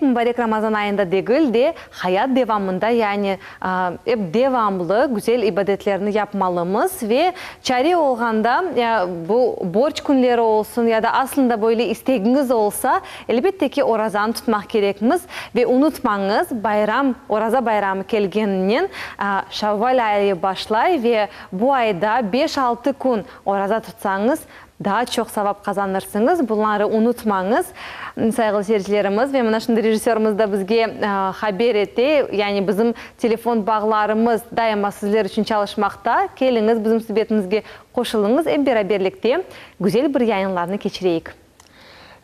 Tek mubarek Ramazan ayında degil de, hayat devamında, yani ep devamlı güzel ibadetlerni yapmalımız ve çare olğanda, bu borc künleri olsun ya da aslında böyle istegiñiz olsa, elbette ki, orazanı tutmaq kerekmiz. Ve unutmañız, bayram, Oraza bayramı kelgeninen Şavval ayı başlay ve bu ayda beş-altı kün oraza tutsañız, Daa çoq savap qazanırsıñız, bunları unutmañız, sayğılı seyircilerimiz. Ve mına şimdi rejissörımız da bizge haber ete, yani bizim telefon bağlarımız daima sizler içün çalışmaqta. Keliñiz, bizim subetimizge qoşulıñız, ep beraberlikte güzel bir yayınlarnı keçireyik.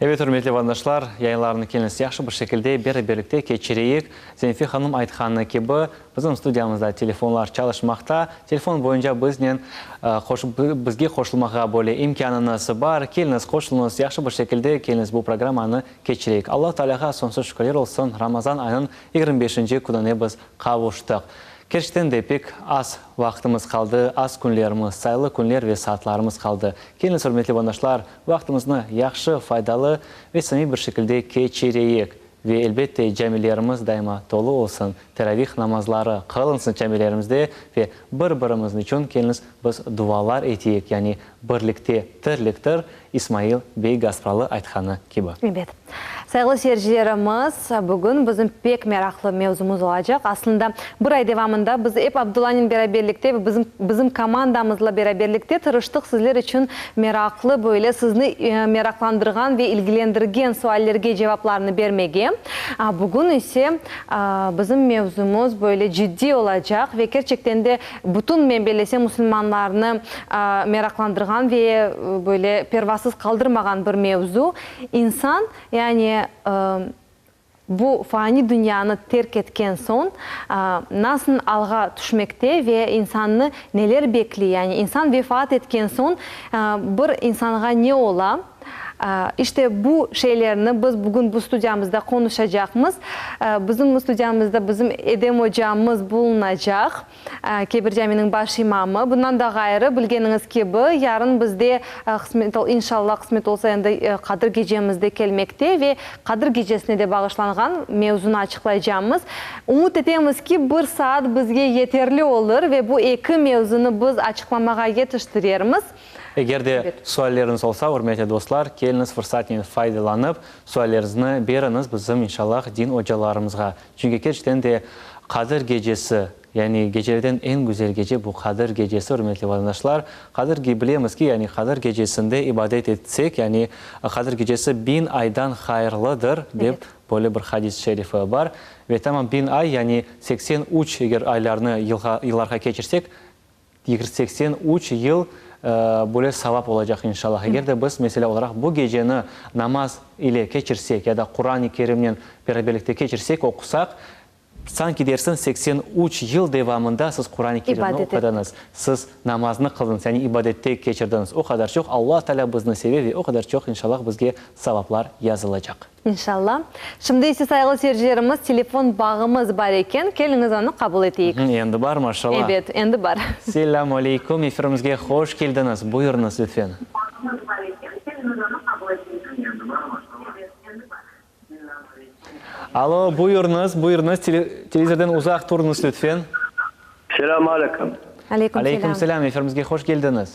Evet, ürmetli vatandaşlar, yayınlarnı keliñiz yahşı bir şekilde beraberlikte keçireyik. Zenfe hanım aytqanı kibi, Bizim studiyamızda telefonlar çalışmaqta. Telefon boyunca biznen bizge qoşulmağa böyle imkânıñız bar. Keliñiz, qoşulıñız, yahşı bir şekilde keliñiz bu programmanı keçireyik. Alla Taalâğa soñsuz şükürler olsun, Ramazan ayınıñ 25-nci kününe biz qavuştıq. Kerçekten de pek az vaqtımız qaldı, az künlerimiz, sayılı künler ve saatlarımız qaldı. Keliñiz, ürmetli vatandaşlar, vaqtımıznı yahşı, faydalı ve samimiy bir şekilde keçireyik. Ve, elbette, camilerimiz daima tolu olsun, teravih namazları qılınsın camilerimizde ve bir-birimiz içün keliñiz biz dualar eteyik, yani birlikte tirliktir, İsmail bey Gaspralı aytqanı kibi. Ebet. Sayğılı seyircilerimiz, bugün bizim pek meraqlı mevzumız olacaq. Aslında, bir ay devamında biz ep Abdullanen beraberlikte ve bizim bizim komandamızla beraberlikte tırıştıq sizler içün meraqlı, böyle sizni meraqlandırğan ve ilgilendirgen suallerge cevaplarnı bermege. Bugün ise bizim mevzumız böyle ciddiy olacaq ve kerçekten de bütün, men bellesem, musulmanlarnı meraqlandırğan ve böyle pervasız qaldırmağan bir mevzu, insan, yani, Bu fani dünyanı terk etken soñ, nasıl alğa tüşmekte ve insannı neler bekliy, yani insan vefat etken soñ bir insanğa ne ola? İşte bu şeylerni biz bugün bu studiyamızda qonuşacaqmız. Bizim studiyamızda bizim Edem ocamız bulunacaq. Kebir caminiñ baş imamı. Bundan da ğayrı, bilgeniñiz kibi, yarın bizde, qısmet, inşallah, qısmet olsa, endi Qadir gecemiz de kelmekte ve Qadir gecesine de bağışlanğan mevzunı açıqlaycamız. Ümüt etemiz ki, bir saat bizge yeterli olur ve bu eki mevzunı biz açıqlamağa yetiştirermiz. Eger de sualleriñiz olsa, ürmetli dostlar, keliñiz fırsatnen faydalanıp, sualleriñizni beriñiz bizim, inşallah, din ocalarımızğa. Çünki kerçekten de Qadir gecesi, yani gecelerden eñ güzel gece bu Qadir gecesi, ürmetli vatandaşlar. Qadir ge, bilemiz ki, yani Qadir gecesinde ibadet etsek, yani Qadir gecesi biñ aydan hayırlıdır, dep böyle bir hadis-i şerifi bar. Ve tamam biñ ay, yani 83 eger aylarnı yılğa, yıllarğa keçirsek, 83 yıl böyle savap olacaq inşallah. Eger de biz, meselâ olaraq, bu geceni namaz ile keçirsek ya da Quran-ı Kerimnen beraberlikte keçirsek, oqusaq, sanki dersiñ 83 yıl devamında siz Quran-ı Kerimni oqudıñız, siz namaznı qıldıñız, yani ibadette keçirdiñiz. O qadar çoq Alla Taalâ bizni seve ve o qadar çoq inşallah bizge savaplar yazılacaq. İnşalla. Şimdi ise, sayğılı seyircilerimiz, telefon bağımız bar eken, keliñiz onı qabul eteyik. Endi bar, maşallah. Ebet, endi bar. Selâmü aleyküm, efirimizge hoş keldiñiz, buyurıñız, lütfen. Alo, buyurıñız, buyurıñız, televizordan uzaq turıñız, lütfen. Selâmü aleyküm. Aleyküm selâm. Aleyküm selâm, efirimizge hoş keldiñiz.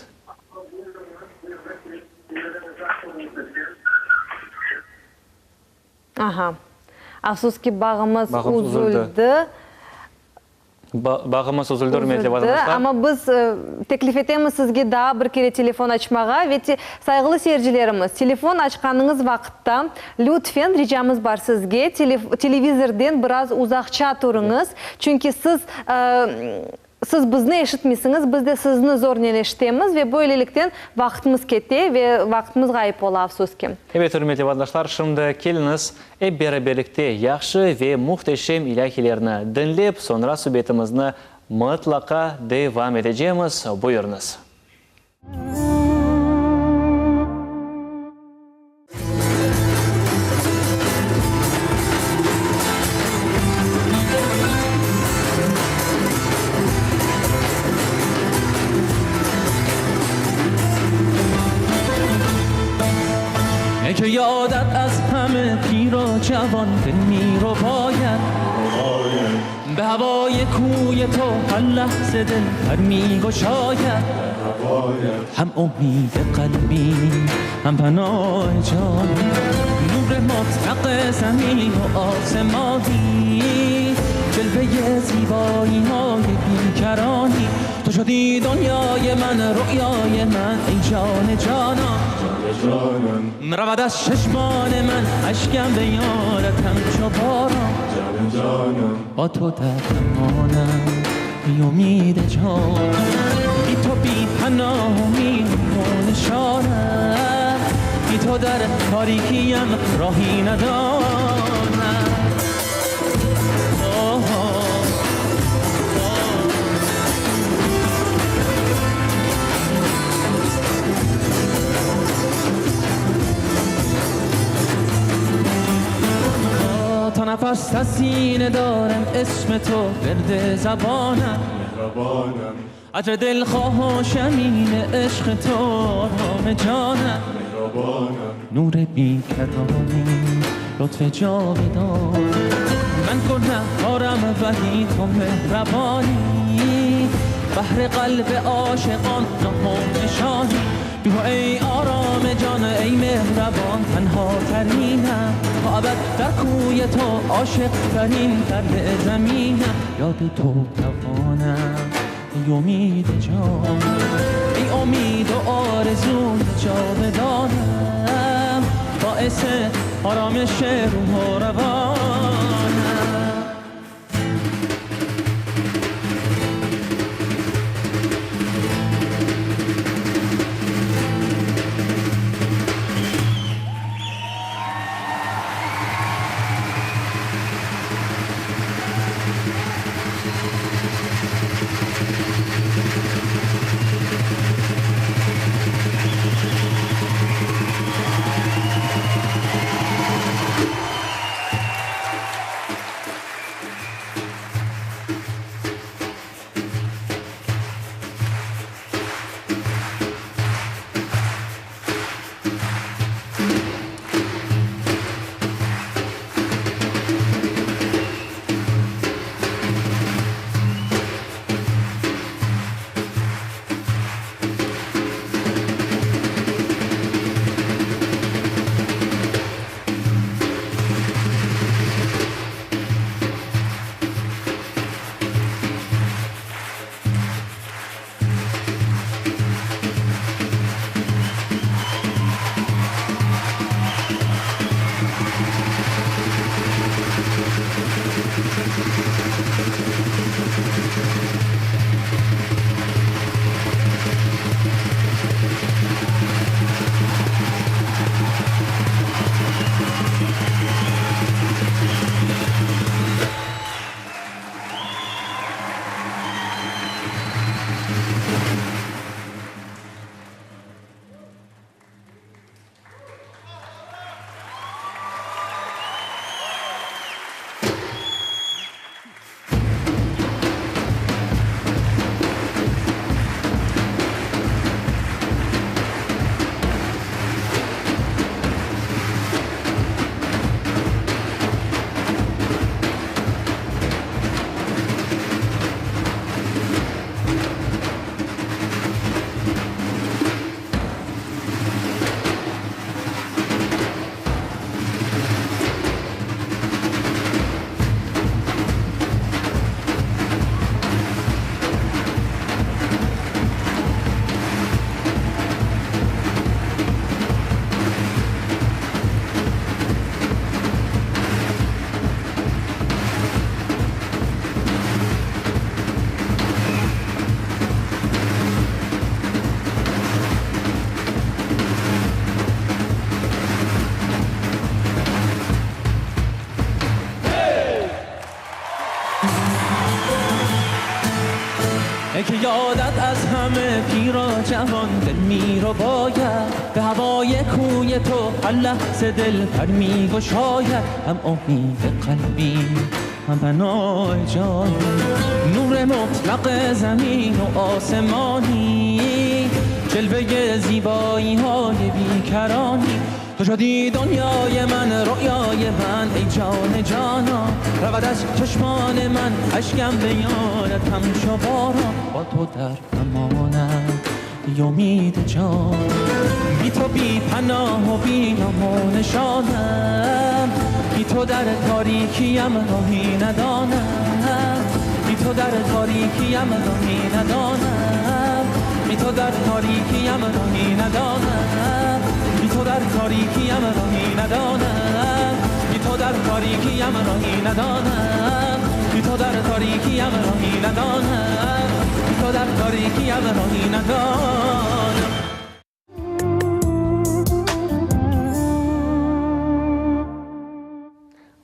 Aha. Afsus ki, bağımız üzüldi. Bağımız üzüldi, ürmetli vatandaşlar. Amma biz teklif etemiz sizge daa bir kere telefon açmağa. Ve, sayğılı seyircilerimiz, telefon açqanıñız vaqıtta, lütfen, ricamız bar sizge, televizorden biraz uzaqça turıñız. Çünki siz Siz bizni eşitmeysiñiz, biz de sizni zornen eşitemiz ve böylelikten vaqıtımız kete ve vaqıtımız ğayıp ola, afsus ki. Evet, ürmetli vatandaşlar, şimdi keliñiz, ep beraberlikte yahşı ve muhteşem ilâhilerni diñlep, soñra subetimizni mıtlaqa devam etecemiz. Buyurıñız.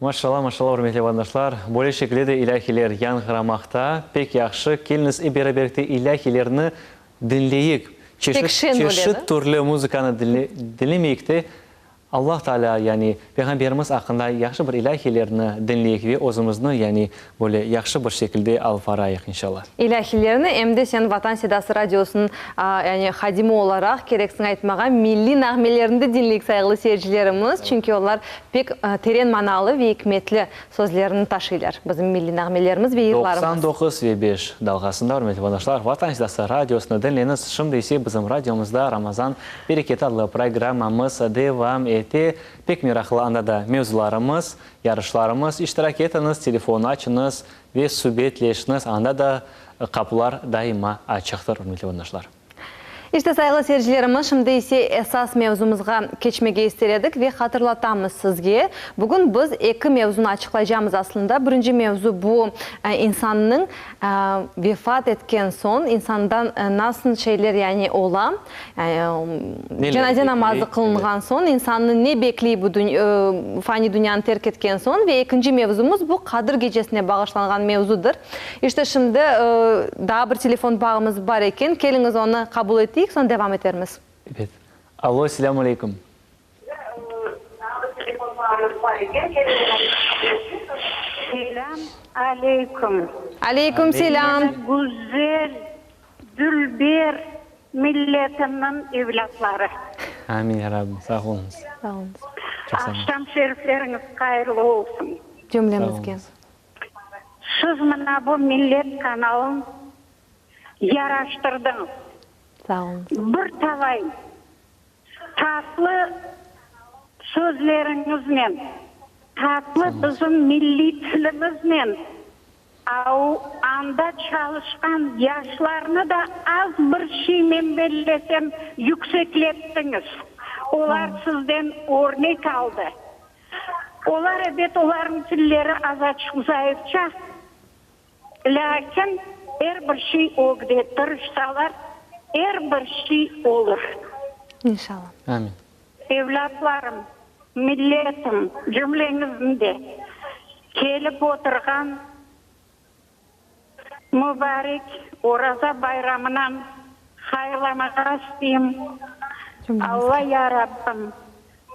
Maşallah, maşallah, ürmetli vatandaşlar, böyle şekilde de ilâhiler yañğıramaqta. Pek yahşı, keliñiz ep beraberlikte ilâhilerni diñleyik. Pek Çeşit, şeñ böyle, çeşit türlü muzıkanı diñlemeyik de, Allah Teala, yani Peyğamberimiz aqqında yahşı bir ilâhiylerni diñleyik ve özümizni, yani böyle yahşı bir şekilde alıp varayıq, inşallah. İlâhiylerni em de sen Vatan Sedası radiosınıñ, yani hadimi olaraq kereksiñ aytmağa, milliy nağmelerini de diñleyik, sayğılı seyircilerimiz, çünki olar pek teren manalı ve ikmetli sözlerni taşıylar, bizim milliy nağmelerimiz ve yırlarımız. 99 ve 5 dalğasında, ürmetli vatandaşlar, Vatan Sedası radiosını diñleñiz. Şimdi ise bizim radiomızda Ramazan Bereketi adlı programmamız devam ete. Pek meraqlı anda da mevzularımız, yarışlarımız. İştirak etiñiz, telefon açıñız ve subetleşiñiz. Anda da qapılar daima açıqtır, ürmetli vatandaşlar. İşte, sayğılı seyircilerimiz, şimdi ise esas mevzumızğa keçmege ister edik ve hatırlatamız sizge, bugün biz eki mevzunı açıqlaycamız aslında. Birinci mevzu bu, insannıñ vefat etken soñ insandan nasıl şeyler yani ola, cenaze namazı qılınğan soñ insannı ne bekley bu fani dünyanı terk etken soñ ve ekinci mevzumız bu Qadir gecesine bağışlanğan mevzudır. İşte şimdi daa bir telefon bağımız bar eken, keliñiz onı qabul eteyik, soñ devam etermiz. Ebet. Allo, selâmü aleyküm. Selâm aleyküm. Aleyküm selâm. Güzel, dülber milletimniñ evlâtları. Amin, ya Rabbim. Sağ oluñız. Sağ oluñız. Çoq sağ oluñız. Aqşam şerifleriñiz hayırlı olsun. Cümlemizge. Siz mına bu Millet kanalın yaraştırdıñız. Sağ oluñız. Bir talay tatlı sözleriñiznen, tatlı bizim milliy tilimiznen au anda çalışqan yaşlarnı da az bir şeynen bellesem yükseklettiñiz. Olar sizden örnek aldı. Olar, ebet, olarnıñ tilleri azaçıq zayıfça, lâkin er bir şey ögde, tırışsalar, er bir şey olur. İnşallah. Amin. Evlâtlarım, milletim, cümleñizni de kelip oturğan Mübarek Oraza bayramınan hayırlamağa isteyim. Alla ya Rabbim,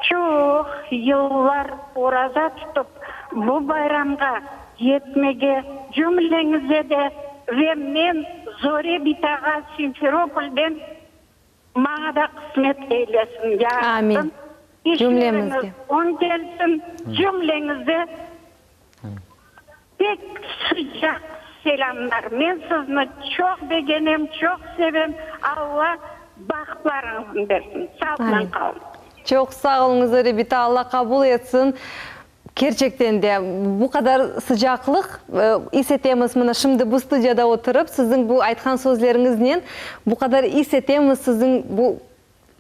çoq yıllar oraza tutıp bu bayramğa yetmege cümleñize de ve men Zore bitağa Simferopolden Maña da qısmet eylesin, ya Amin. Rabbim. İşleriñiz Cümlemizge. oñ kelsin, cümleñize pek sıcaq selâmlar. Men sizni çoq begenem, çoq sevem. Alla bahtlarıñıznı bersin. Sağlıqla Amin. qalıñ. Çoq sağ oluñız, Örebita, Alla qabul etsin. Kerçekten de, bu qadar sıcaqlıq is etemiz mına şimdi bu studiyada oturıp, siziñ bu aytqan sözleriñiznen bu qadar is etemiz siziñ bu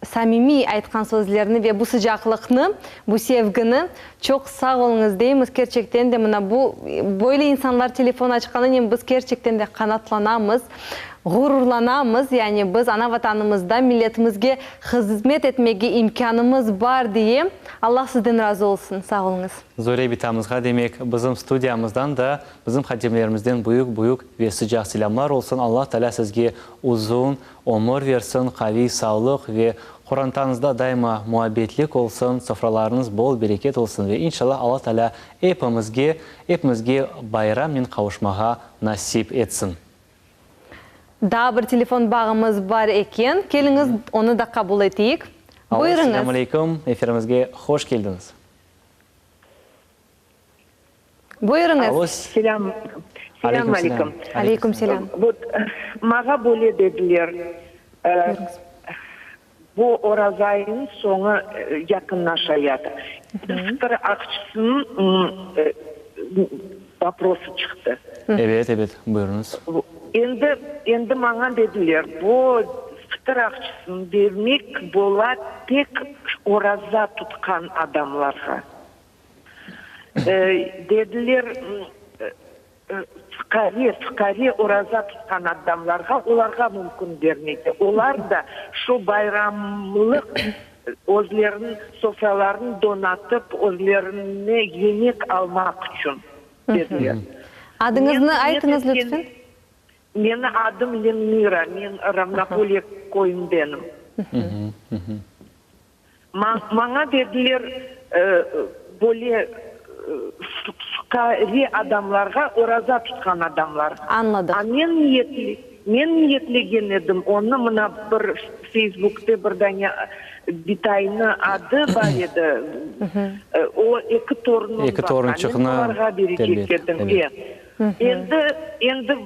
samimiy aytqan sözlerni ve bu sıcaqlıqnı, bu sevgini. Çoq sağ oluñız deymiz, kerçekten de mına bu böyle insanlar telefon açqanınen biz kerçekten de qanatlanamız. Ğururlanamız, yani biz ana Vatanımızda milletimizge hızmet etmege imkânımız bar diye. Allah sizden razı olsun. Sağ oluñız. Zore bitamızğa demek, bizim studiyamızdan da, bizim hadimlerimizden büyük-büyük ve sıcaq selâmlar olsun. Allah Teala sizge uzun ömür versin, qaviy sağlıq ve qorantañızda daima muabbetlik olsun, sofralarıñız bol bereket olsun ve inşallah Allah Teala epimizge, epimizge bayramnen qavuşmağa nasip etsin. Daa bir telefon bağımız bar eken, keliñiz, onı da qabul eteyik. Alo, Buyurıñız. selâm aleyküm, efirimizge hoş keldiñiz. Buyurıñız. Alo, Selâm, selâm aleyküm selâm. aleyküm. Aleyküm selâm. Vot, mağa böyle dediler, Buyurıñız. bu Oraza ayınıñ soñu yaqınlaşayata. Fıtır aqçısınıñ voprosı çıqtı. Ebet, ebet, buyurıñız. Endi, endi maña dediler, bu fıtır aqçısını bermek bola tek oraza tutqan adamlarğa. Dediler, fuqare, fuqare oraza tutqan adamlarğa, olarğa mümkün bermege. Olar da şu bayramlıq özleriniñ sofralarını donatıp, özlerine yemek almaq içün, dediler. Adıñıznı aytıñız, lütfen. Meni adım Lenmira, men Ravnopolye köyündenim. Maña dediler, böyle fuqare adamlarğa, oraza tutqan adamlarğa. Añladıq. A men niyetli, men niyetlegen edim, onı mına bir Feysbukte bir dane bitaynı adı bar edi, o eki torunım Eki bar, torunçıqnı men olarğa berecek edim. Endi, endi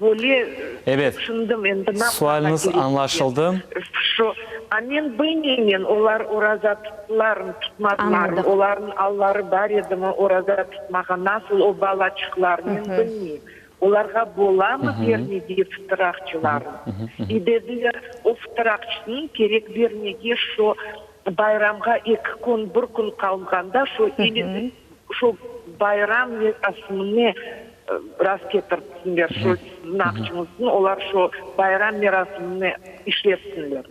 böyle Ebet. tüşündim, endi ne yapmağa Sualiniz kerek diye. añlaşıldı. Şu, a men bilmeymen, olar oraza tuttılarmı, tutmadılarmı, Añladıq. olarnıñ alları bar edimi oraza tutmağa, nasıl o balaçıqlar, men bilmeyim. Olarğa bolamı bermege fıtıraqçılarnı? İ dediler, o fıtıraqçısınıñ kerek bermege şu bayramğa eki kün, bir kün qalğanda şu ili Şu bayram merasimine rast ketirsinler, şu siziñ aqçıñıznı olar şu bayram merasimine işletsinler.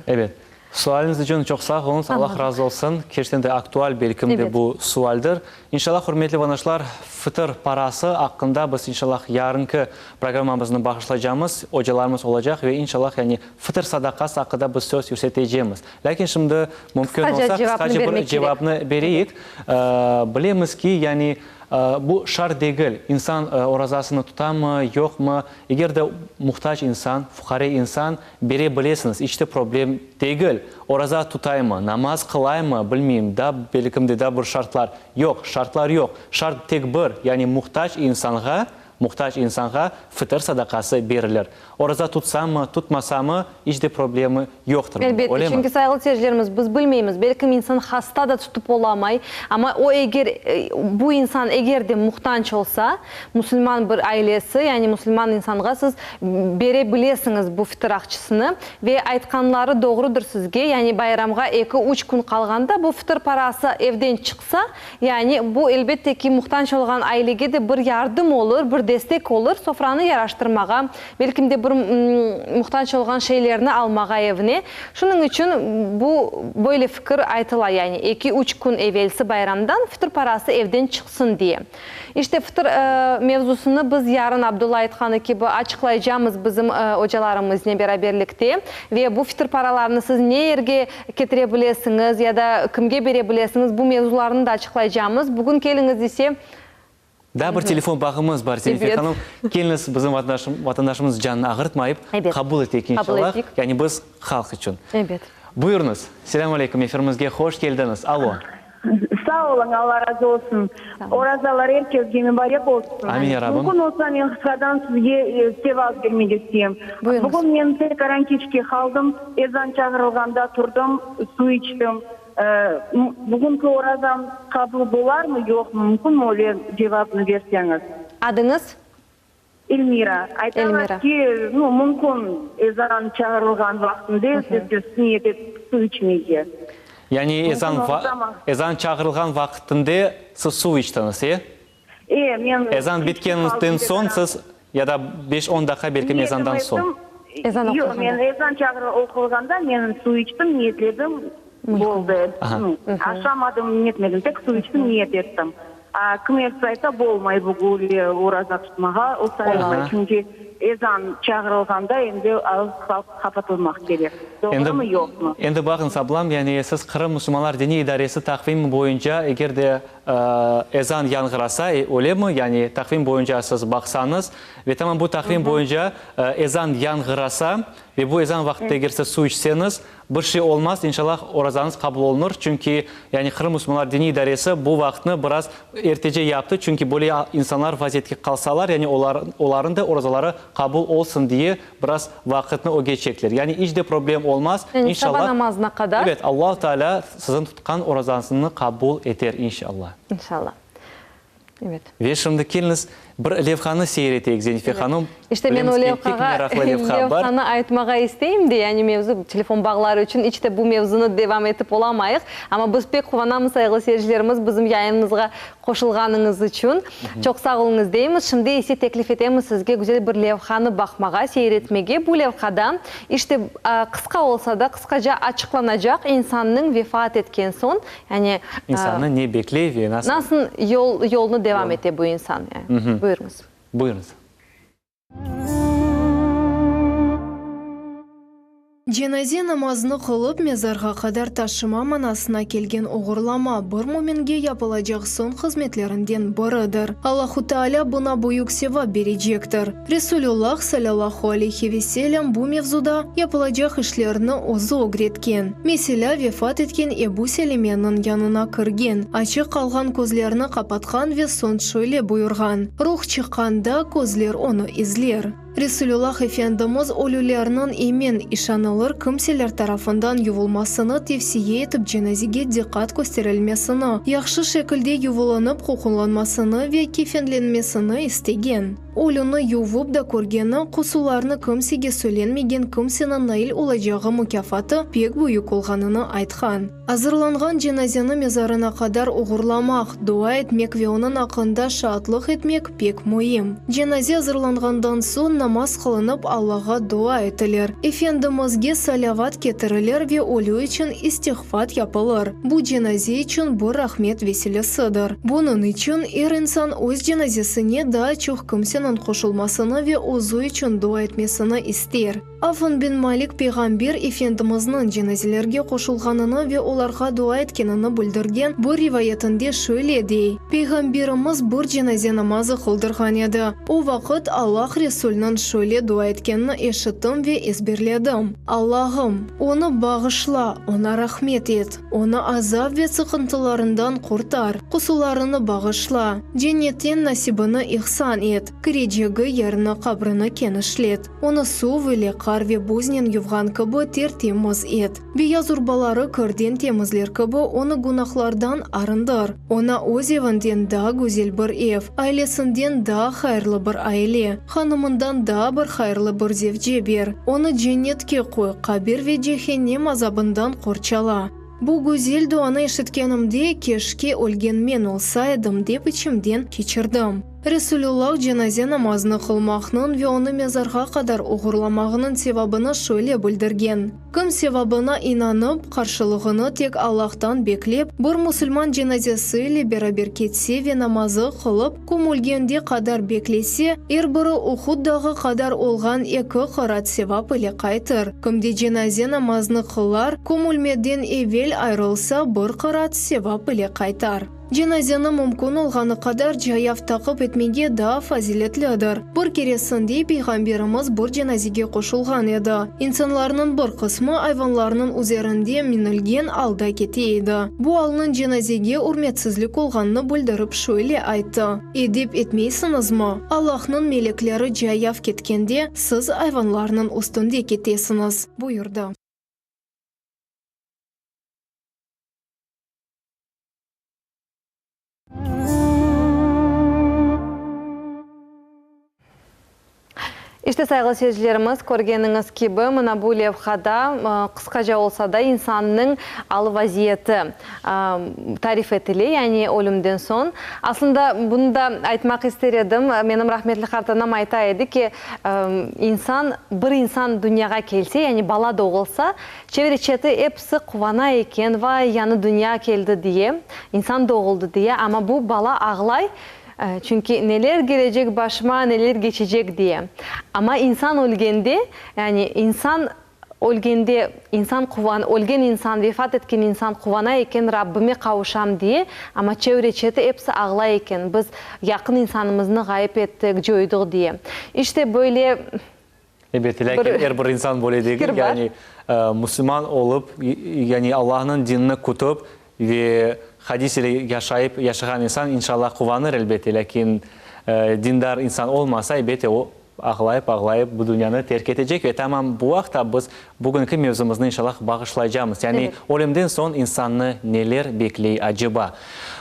Ebet. Sualiñiz içün çoq sağ oluñız, Allah razı olsun. Kerçekten de aktual belkim de bu sualdir. İnşallah, hürmetli vatandaşlar, fıtır parası aqqında biz inşallah yarınki programmamıznı bağışlaycamız, ocalarımız olacaq ve inşallah yani fıtır sadaqası aqqında biz söz yürsetecemiz. Lâkin şimdi mümkün Qısqaca olsa, cevapnı qısqaca bir bermek kerek. cevapnı bereyik. Bilemiz ki, yani bu şart degil, insan orazasını tutamı, yoqmı, eger de muhtac insan, fuqare insan, bere bilesiñiz, iç de problem degil. Oraza tutaymı, namaz qılaymı, bilmeyim, da belkim de da bir şartlar. Yoq, şartlar yoq. Şart tek bir, yani muhtac insanğa Muhtac insanğa fıtır sadaqası berilir. Oraza tutsamı, tutmasamı, iç de problemi yoqtır bunda, Elbette, öylemi? çünki sayğılı seyircilerimiz, biz bilmeymiz, belkim insan hasta da tutıp olamay, amma o eger, bu insan eger de muhtanç olsa, musulman bir ailesi, yani musulman insanğa siz bere bilesiñiz bu fıtır aqçısını ve aytqanları doğrudır sizge, yani bayramğa eki, üç kün qalğanda bu fıtır parası evden çıqsa, Yani, bu, elbette ki, muhtac olğan ailege de bir yardım olur, bir destek olur, sofranı yaraştırmağa, belkim de bir muhtac olğan şeylerni almağa evine. Şunıñ içün bu, böyle fikir aytıla, yani, eki-üç kün evelsi bayramdan fitr parası evden çıqsın diye. İşte, fitr mevzusını biz yarın, Abdulla aytqanı kibi, açıqlaycamız bizim ocalarımıznen beraberlikte ve bu fitr paralarını siz ne yerge ketire bilesiñiz ya da kimge bere bilesiñiz, bu mevzularnı da açıqlaycamız. Bugün keliñiz ise. Daa bir telefon bağımız bar, Zenife Ebet. hanım. Keliñiz, bizim vatandaşımız canını ağırtmayıp, Ebet. qabul eteyik, Qabul inşallah. eteyik. Yani biz halq içün. Ebet. Buyurıñız. Selâm aleyküm, efirimizge hoş keldiñiz. Alo. Sağ oluñ, Alla razı olsun. Orazalar er kesge mübarek olsun. Amin, ya Rabbim. Mümkün olsa men qısqadan sizge sevap bermek isteyim. Buyurıñız. Bugün men tekaran keçke qaldım, ezan çağırılğanda turdım, suv içtim. Bugünki orazam qabul bolarmı, yoqmı, mümkünmi öyle cevapnı berseñiz? Adıñız? Elmira, aytalar ki, nu, mümkün ezan çağırılğan vaqtında siz niyet etip suv içmege. Yani ezan ezan çağırılğan vaqtında siz suv içtiñiz, e? E, men Ezan bitkeninden soñ siz, ya da beş-on daqqa belkim ezandan soñ. Ezan Yoq, oqulğanda. men ezan oqulğanda men suv içtim, niyetledim, boldı. Aşamadım, netmedim, tek suv içtim, niyet ettim. A kim episi ayta, bolmay bugün oraza tutmağa, o sayılmay, çünki ezan çağırılğanda endi ağız qapatılmaq kerek. Doğrumı, yoqmı? Endi baqıñız, ablam, yani siz Qırım musulmanlar diniy idaresi taqvimi boyunca, eger de. ezan yañğırasa, öylemi? Yani taqvim boyunca siz baqsañız, ve tamam bu taqvim boyunca ezan yañğırasa, ve bu ezan vaqtında eger siz suv içseñiz, bir şey olmaz, inşallah, orazañız qabul olunır. Çünki, yani Qırım musulmanlar diniy idaresi bu vaqıtnı biraz ertece yaptı, çünki böyle insanlar vaziyetke qalsalar, yani olar, olarnıñ da orazaları qabul olsun diye biraz vaqıtnı öge çektiler. Yani iç de problem olmaz, Yani saba inşallah. namazına qadar. Evet, Allahu Teala siziñ tutqan orazañıznı qabul eter, inşallah. İnşallah. Evet. Ve şimdi keliñiz, bir levhanı seyir eteyik, Zenife hanım. İşte men Bilemiz o ki, pek levhağa, meraqlı levha bar. levhanı aytmağa isteyim de, yani mevzu telefon bağları içün iç de bu mevzunı devam etip olamayıq. Amma biz pek quvanamız, sayğılı seyircilerimiz, bizim yayınımızğa qoşulğanıñız içün. Çoq sağ oluñız deymiz. Şimdi ise teklif etemiz sizge güzel bir levhanı baqmağa, seyir etmege. Bu levhada, işte, qısqa olsa da, qısqaca açıqlanacaq insannıñ vefat etken soñ, Yani, İnsannı ne bekley ve nasıl. Nasıl yol, yolnı devam ete bu insan, yani. Buyurıñız. Buyurıñız. Cenaze namazını qılıp, mezarğa qadar taşıma manasına kelgen oğurlama, bir müminge yapılacaq soñ hızmetlerinden biridir. Allahu Teala buña büyük sevap berecektir. Resulüllah, salâllahu aleyhi ve sellem, bu mevzuda yapılacaq işlerni özü ögretken. Meselâ, vefat etken Ebu Selemeniñ yanına kirgen, açıq qalğan közlerini qapatqan ve soñ şöyle buyurğan, Ruh çıqqanda, közler onı izler. Resulüllah Efendimiz ölülerniñ emin, işanılır kimseler tarafından yuvulmasını tevsiye etip cenazege diqqat kösterilmesini, yahşı şekilde yuvulınıp qoqunlanmasını ve kefenlenmesini istegen. Ölüni yuvıp da körgeni, qusularnı kimsege söylenmegen kimseniñ nail olacağı mukâfatı pek büyük olğanını aytqan. Azırlanğan cenazeni mezarına qadar oğurlamaq, dua etmek ve onıñ aqqında şaatlıq etmek pek müim. Cenaze azırlanğandan soñ namaz qılınıp Allağa dua etilir, Efendimizge salâvat ketirilir ve ölü içün istiğfat yapılır. Bu cenaze içün bir rahmet vesilesidir. Bunıñ içün er insan öz cenazesine daa çoq kimseniñ qoşulmasını ve özü içün dua etmesini ister. Avn bin Malik Peyğamber Efendimizniñ cenazelerge qoşulğanını ve olarğa dua etkenini bildirgen bir rivayetinde şöyle dey, Peyğamberimiz bir cenaze namazı qıldırğan edi. O vaqıt Allah Resulniñ şöyle dua etkenini eşittim ve ezberledim, Allahım, onı bağışla, oña rahmet et, onı azap ve sıqıntılarından qurtar, qusurlarını bağışla, cennetten nasibini ihsan et, kirecegi yerini, qabrini kenişlet, onı suv ile, qar ve buznen yuvğan kibi ter-temiz et, beyaz urbaları kirden temizler kibi onı günahlardan arındır, oña öz evinden daa güzel bir ev, ailesinden daa hayırlı bir aile, Hanımından daa bir hayırlı bir zevce ber, onı cennetke qoy, qabir ve cehennem azabından qorçala. Bu güzel duanı eşitkenimde, keşke ölgen men olsa edim dep içimden keçirdim. Resulüllah cenaze namazını qılmaqnıñ ve onı mezarğa qadar oğurlamağınıñ sevabını şöyle bildirgen, Kim sevabına inanıp, qarşılığını tek Allahtan beklep, bir musulman cenazesi ile beraber ketse ve namazı qılıp, kömülgende qadar beklese, er biri Uhud dağı qadar olğan eki qırat sevap ile qaytır. Kim de cenaze namazını qılar, kömülmeden evel ayrılsa, bir qırat sevap ile qaytar. Cenazeni mümkün olğanı qadar cayav taqip etmege daa faziletlidir. Bir keresinde Peyğamberimiz bir cenazege qoşulğan edi. İnsanlarnıñ bir qısmı ayvanlarnıñ üzerinde minilgen alda kete edi. Bu alnıñ cenazege ürmetsizlik olğanını bildirip şöyle ayttı, Edep etmeysiñizmi? Allahnıñ melekleri cayav ketkende, siz ayvanlarnıñ üstünde ketesiñiz, buyurdı. İşte, sayğılı seyircilerimiz, körgeniñiz kibi, mına bu levhada, qısqaca olsa da, insannıñ alı-vaziyeti tarif etile, yani ölümden soñ. Aslında, bunı da aytmaq ister edim, menim rahmetli qartanam ayta edi ki, insan, bir insan dünyağa kelse, yani bala doğulsa, Çevre-çeti episi quvana eken, vay, yañı dünya keldi diye, insan doğuldı diye, amma bu bala ağlay, çünki neler kelecek başıma, neler keçecek diye. Amma insan ölgende, yani insan. Ölgende insan quvan, ölgen insan, vefat etken insan quvana eken, Rabbime qavuşam diye, amma çevre-çeti episi ağlay eken, biz yaqın insanımıznı ğayıp ettik, coydıq diye. İşte, böyle Elbette, lâkin bir er bir insan böyle degil, fikir bar. yani musulman olıp, yani Allahnıñ dinini kütip ve hadis ile yaşayıp yaşağan insan, inşallah, quvanır, elbette, lâkin dindar insan olmasa, elbette, o, Ağlayıp, ağlayıp bu dünyanı terk etecek ve tamam bu aqta biz bugünki mevzumıznı inşallah bağışlaycamız. Yani ölümden soñ insannı neler bekley aceba?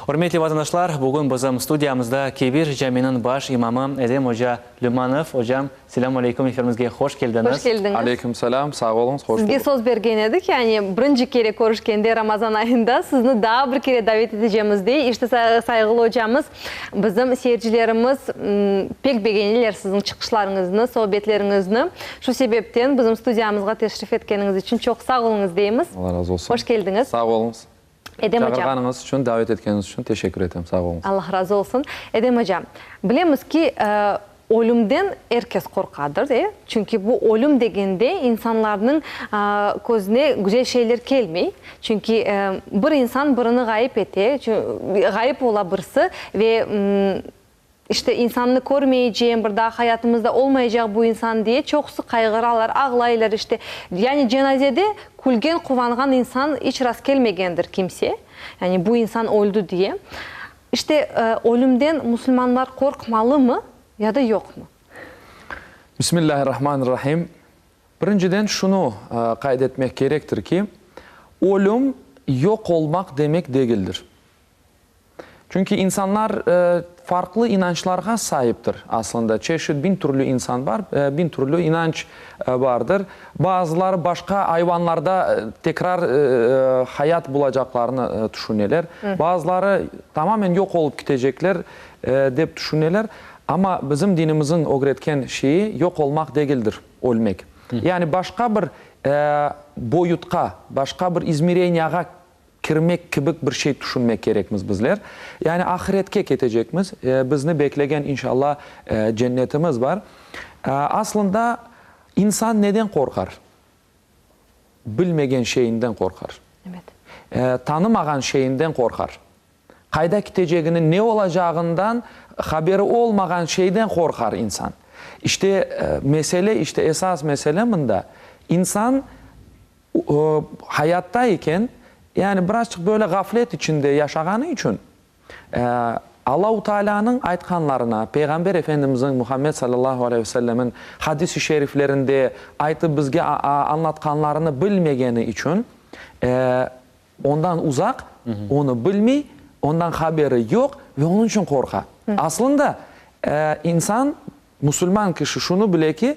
Ürmetli vatandaşlar, bugün bizim studiyamızda Kebir caminiñ baş imamı Edem oca Lümanov. Ocam, selâmü aleyküm, efirimizge hoş keldiñiz. Hoş keldiñiz. Aleyküm selâm, sağ oluñız, hoş Sizge buldıq. söz bergen edik, yani birinci kere körüşkende Ramazan ayında sizni daa bir kere davet etecemiz dey. İşte, sayğılı ocamız, Bizim seyircilerimiz pek begeneler siziñ çıqışlarıñıznı, sohbetleriñizni. Şu sebepten bizim studiyamızğa teşrif etkeniñiz içün çoq sağ oluñız deymiz. Allah razı olsun. Hoş keldiñiz. Sağ oluñız. Edem ocam. Çağırğanıñız içün, davet etkeniñiz içün teşekkür etem. Sağ oluñız. Allah razı olsun. Edem ocam, bilemiz ki, Ölümden er kes qorqadır, e? Çünki bu ölüm degende insanlarnıñ közüne güzel şeyler kelmey. Çünki bir insan birini ğayıp ete, ğayıp ola birisi ve, işte, insannı körmeycem, bir daa hayatımızda olmaycaq bu insan diye çoqusı qayğıralar, ağlaylar, işte. Yani cenazede külgen, quvanğan insan iç rastkelmegendir kimse, yani bu insan öldü diye. İşte, ölümden musulmanlar qorqmalımı ya da yoqmı? Bismillahirrahmanirrahim. Birinciden şunı qayd etmek kerektir ki, ölüm yoq olmaq demek degildir. Çünki insanlar farqlı inançlarğa saiptir aslında. Çeşit, biñ türlü insan bar, biñ türlü inanç bardır. Bazıları başqa ayvanlarda tekrar hayat bulacaqlarını tüşüneler. Bazıları tamamen yoq olıp kitecekler, dep tüşüneler. Amma bizim dinimizniñ ögretken şeyi yoq olmaq degildir, ölmek. Yani başqa bir boyutqa, başqa bir izmereniyağa kirmek kibik bir şey tüşünmek kerekmiz bizler. Yani ahiretke ketecekmiz, bizni beklegen, inşallah, cennetimiz bar. Aslında, insan neden qorqar? Bilmegen şeyinden qorqar. Tanımağan şeyinden qorqar. Qayda kitecegini, ne olacağından haberi olmağan şeyden qorqar insan. İşte, mesele, işte esas mesele mında, insan Hayatta eken, yani birazçıq böyle ğaflet içinde yaşağanı içün, Allahu Taalânıñ aytqanlarına, Peyğamber Efendimizniñ Muhammed salâllahu aleyhi ve sellemin hadis-i şeriflerinde aytıp bizge añlatqanlarını bilmegeni içün, ondan uzaq, onı bilmey, ondan haberi yoq ve onıñ içün qorqa. Aslında, insan Musulman kişi şunı bile ki,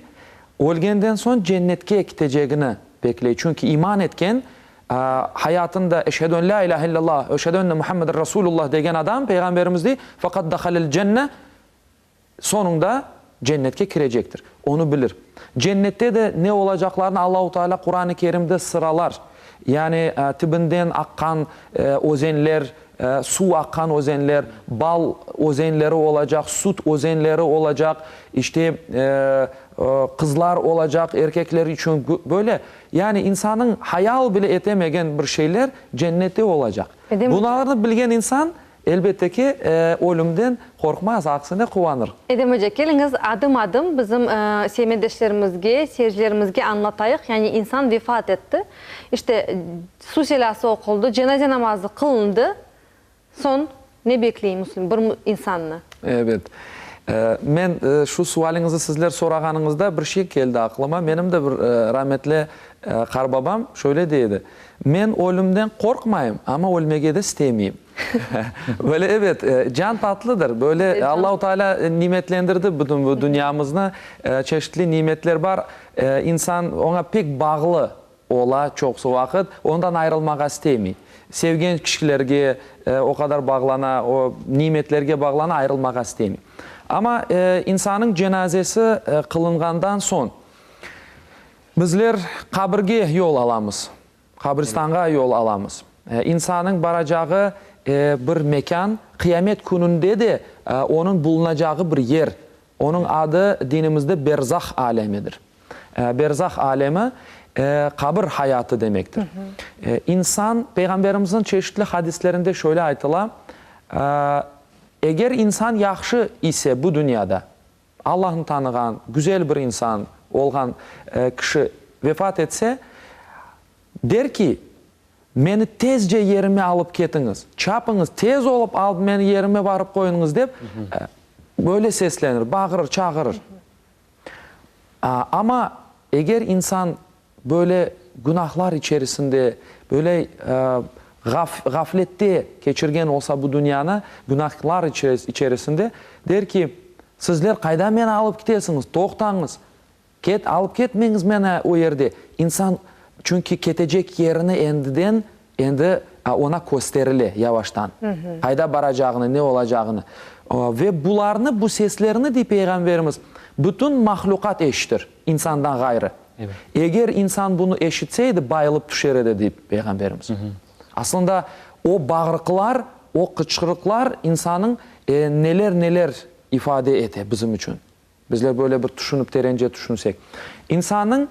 ölgenden soñ cennetke kitecegini bekley, çünki iman etken, hayatında Eşhedü en lâ ilâhe illallah ve eşhedü enne Muhammeden Rasulullah degen adam, Peyğamberimiz dey, faqad dahalel cenne, soñunda cennetke kirecektir. Onı bilir. Cennette de ne olacaqlarını Allahu Teala Quran-ı Kerimde sıralar. Yani tibinden aqqan özenler, Suv aqqan özenler, bal özenleri olacaq, süt özenleri olacaq, işte, qızlar olacaq erkekler içün, böyle, yani insanıñ hayal bile etemegen bir şeyler cennette olacaq. Bularnı bilgen insan, elbette ki, ölümden qorqmaz, aksine quvanır. Edem oca, keliñiz adım-adım bizim semetdeşlerimizge, seyircilerimizge añlatayıq, yani insan vefat etti, işte, Su selâsı oquldı, cenaze namazı qılındı, soñ ne bekley müslim, bir insannı? Ebet. Men şu sualiñizni sizler sorağanıñızda bir şey keldi aqlıma. Menim de bir rametli qarbabam şöyle dey edi, Men ölümden qorqmayım, amma ölmege de istemeyim. Böyle, ebet, can tatlıdır. Böyle Allahu Teala nimetlendirdi bütün bu dünyamıznı, çeşitli nimetler bar. İnsan oña pek bağlı. Ola, çoqusı vaqıt, ondan ayırılmağa istemey. Sevgen kişilerge o qadar bağlana, o nimetlerge bağlana, ayırılmağa istemey. Amma insanıñ cenazesi qılınğandan soñ, bizler qabirge yol alamız, qabristanğa yol alamız. İnsanıñ baracağı bir mekân, qıyamet kününde de onıñ bulunacağı bir yer, Onıñ adı dinimizde berzah alemidir. Berzah alemi. qabir hayatı demektir. İnsan, Peyğamberimizniñ çeşitli hadislerinde şöyle aytıla, Eger insan yahşı ise bu dünyada, Allahnı tanığan, güzel bir insan olğan kişi vefat etse, der ki, Meni tezce yerime alıp ketiñiz, çapıñız, tez olıp alıp meni yerime barıp qoyuñız, dep, böyle seslenir, bağırır, çağırır. Amma eger insan böyle günahlar içerisinde, böyle ğaflette keçirgen olsa bu dünyanı, günahlar içerisinde, der ki, Sizler qayda meni alıp kitesiñiz, toqtañız, ket, alıp ketmeñiz meni o yerde. İnsan, çünki ketecek yerini endiden, endi oña kösterile yavaştan, qayda baracağını, ne olacağını. Ve bularnı, bu seslerni, dey Peyğamberimiz, bütün mahlüqat eşitir, insandan ğayrı. Eger insan bunı eşitse edi, bayılıp tüşer edi, dey Peyğamberimiz. Aslında, o bağırqılar, o qıçqırıqlar insanıñ neler-neler ifade ete bizim içün. Bizler böyle bir tüşünip, terence tüşünsek. İnsannıñ,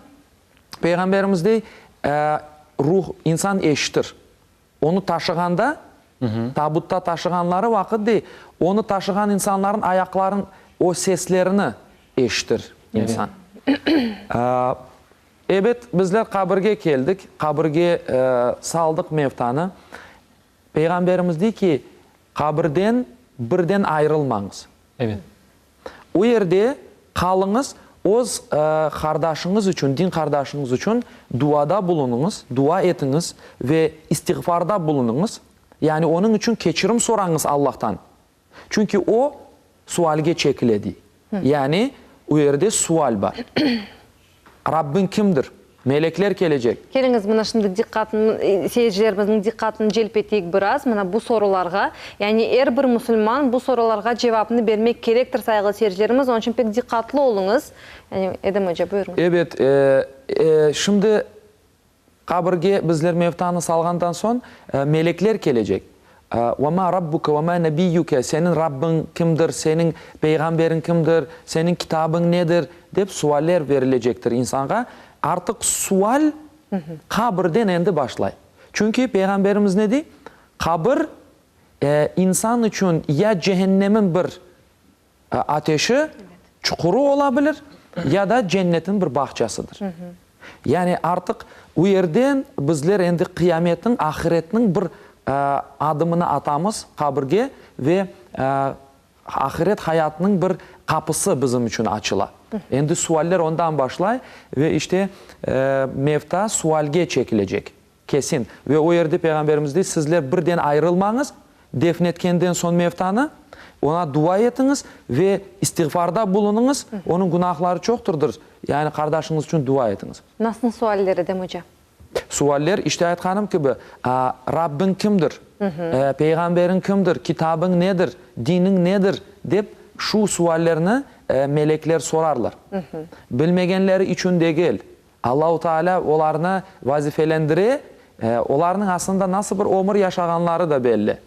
Peyğamberimiz dey, ruh, insan eşitir. Onı taşığanda, tabutta taşığanları vaqıt, dey, onı taşığan insanların ayaqların o seslerini eşitir insan. Ebet, bizler qabirge keldik, qabirge saldıq mevtanı. Peyğamberimiz dey ki, qabirden birden ayırılmañız. Evet. O yerde qalıñız, öz qardaşıñız içün, din qardaşıñız içün duada bulunıñız, dua etiñiz ve istiğfarda bulunıñız, yani onıñ içün keçirim sorañız Allahtan. Çünki o, sualge çekile, dey. Yani, o yerde sual bar. Rabbiñ kimdir? Melekler kelecek. Keliñiz, mına şimdi diqqatını, seyircilerimizniñ diqqatını celp eteyik biraz mına bu sorularğa. Yani er bir musulman bu sorularğa cevapnı bermek kerektir, sayğılı seyircilerimiz, onıñ içün pek diqqatlı oluñız. Yani, Edem oca, buyurıñız. Ebet, şimdi Qabirge bizler mevtanı salğandan soñ, melekler kelecek. Ve ma rabbuke ve ma nebiyyuke, seniñ Rabbiñ kimdir, seniñ peyğamberiñ kimdir, seniñ kitabıñ nedir, dep sualler verilecektir insanğa. Artıq sual qabirden endi başlay. Çünki Peyğamberimiz ne dey? Qabir, insan içün ya cehennemin bir ateşi, çuqurı ola bilir, ya da cennetin bir bağçasıdır. Yani artıq u yerden bizler endi qıyametniñ, ahiretniñ bir adımını atamız qabirge ve ahiret hayatınıñ bir qapısı bizim içün açıla. Endi sualler ondan başlay ve işte mevta sualge çekilecek. Kesin. Ve o yerde Peyğamberimiz dey, Sizler birden ayırılmañız, defn etkenden soñ mevtanı, oña dua etiñiz ve istiğfarda bulunıñız, onıñ günahları çoqtırdır, yani qardaşıñız içün dua etiñiz. Nasıl sualler, Edem oca? Sualler, işte aytqanım kibi, Rabbiñ kimdir? Peyğamberiñ kimdir? Kitabıñ nedir? Diniñ nedir? dep şu suallerni melekler sorarlar. Bilmegenleri içün degil, Allahu Teala olarnı vazifelendire, olarnıñ aslında nasıl bir ömür yaşağanları da belli,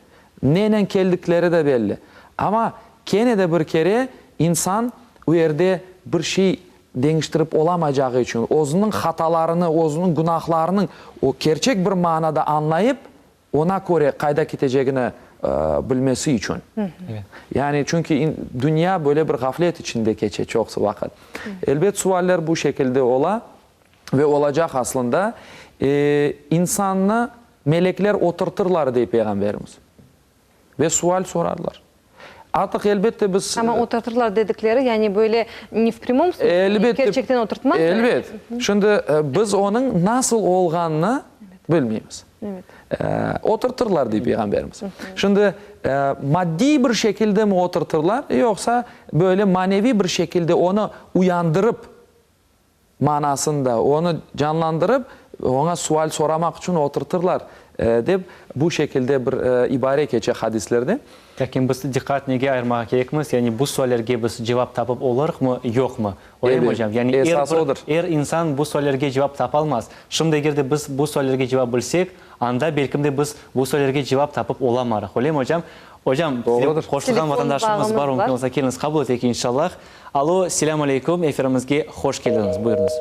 nenen keldikleri de belli. Amma kene de bir kere insan u yerde bir şey deñiştirip olamacağı içün, özüniñ hatalarını, özüniñ günahlarınıñ o kerçek bir manada añlayıp, Oña köre qayda ketecegini bilmesi içün. Yani çünki dünya böyle bir ğaflet içinde keçe çoqusı vaqıt. Elbet, sualler bu şekilde ola ve olacaq aslında. İnsannı melekler oturtırlar, dey Peyğamberimiz, ve sual sorarlar. Artıq, elbette, biz. Amma oturtırlar dedikleri, yani böyle ne v prямom smısle, kerçekten oturtmaq. Elbet. Şimdi biz onıñ nasıl olğanını bilmeymiz. Oturtırlar, dey Peyğamberimiz. Şimdi maddiy bir şekilde mi oturtırlar, yoqsa böyle maneviy bir şekilde onı uyandırıp manasında, onı canlandırıp, oña sual soramaq içün oturtırlar, dep bu şekilde bir ibare keçe hadislerde. Lâkin biz diqqat nege ayırmağa kerekmiz, yani bu suallerge biz cevap tapıp olurıqmı, yoqmı? Öylemi, ocam? Yani er bir, er insan bu suallerge cevap tapalmaz. Şimdi eger de biz bu suallerge cevap bilsek, anda belkim de biz bu suallerge cevap tapıp olamarıq. Öylemi, ocam? Ocam, qoşulğan vatandaşımız bar, mümkün olsa keliñiz, qabul eteyik, inşallah. Alo, selâm aleyküm, efirimizge hoş keldiñiz, buyurıñız.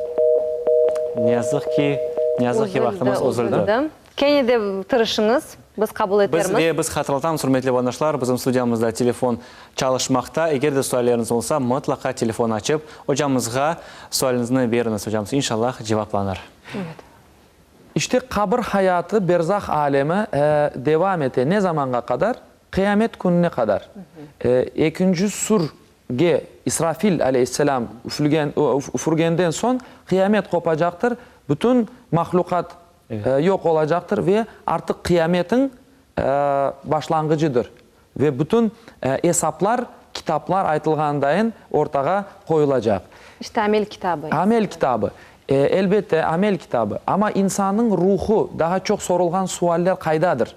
Ne yazıq ki, ne yazıq ki, vaqtımız üzüldi. Kene de tırışıñız, biz qabul etermiz. Biz, ve biz hatırlatamız, ürmetli vatandaşlar, bizim studiyamızda telefon çalışmaqta. Eger de sualleriñiz olsa, mıtlaqa telefon açıp, ocamızğa sualiñizni beriñiz. Ocamız, inşallah, cevaplanır. İşte, qabır hayatı, berzah alemi devam ete. Ne zamanğa qadar? Qıyamet kününe qadar. Ekinci sur ge İsrafil aleyhisselâm üfülgen, üfürgenden soñ qıyamet qopacaqtır, bütün mahlüqat yoq olacaqtır ve artıq qıyametiñ başlanğıcıdır ve bütün esaplar, kitaplar aytılğanındayın ortağa qoyulacaq. İşte amel kitabı. Amel kitabı. Elbette, amel kitabı. Amma insannıñ ruhu, daha çoq sorulğan sualler qaydadır?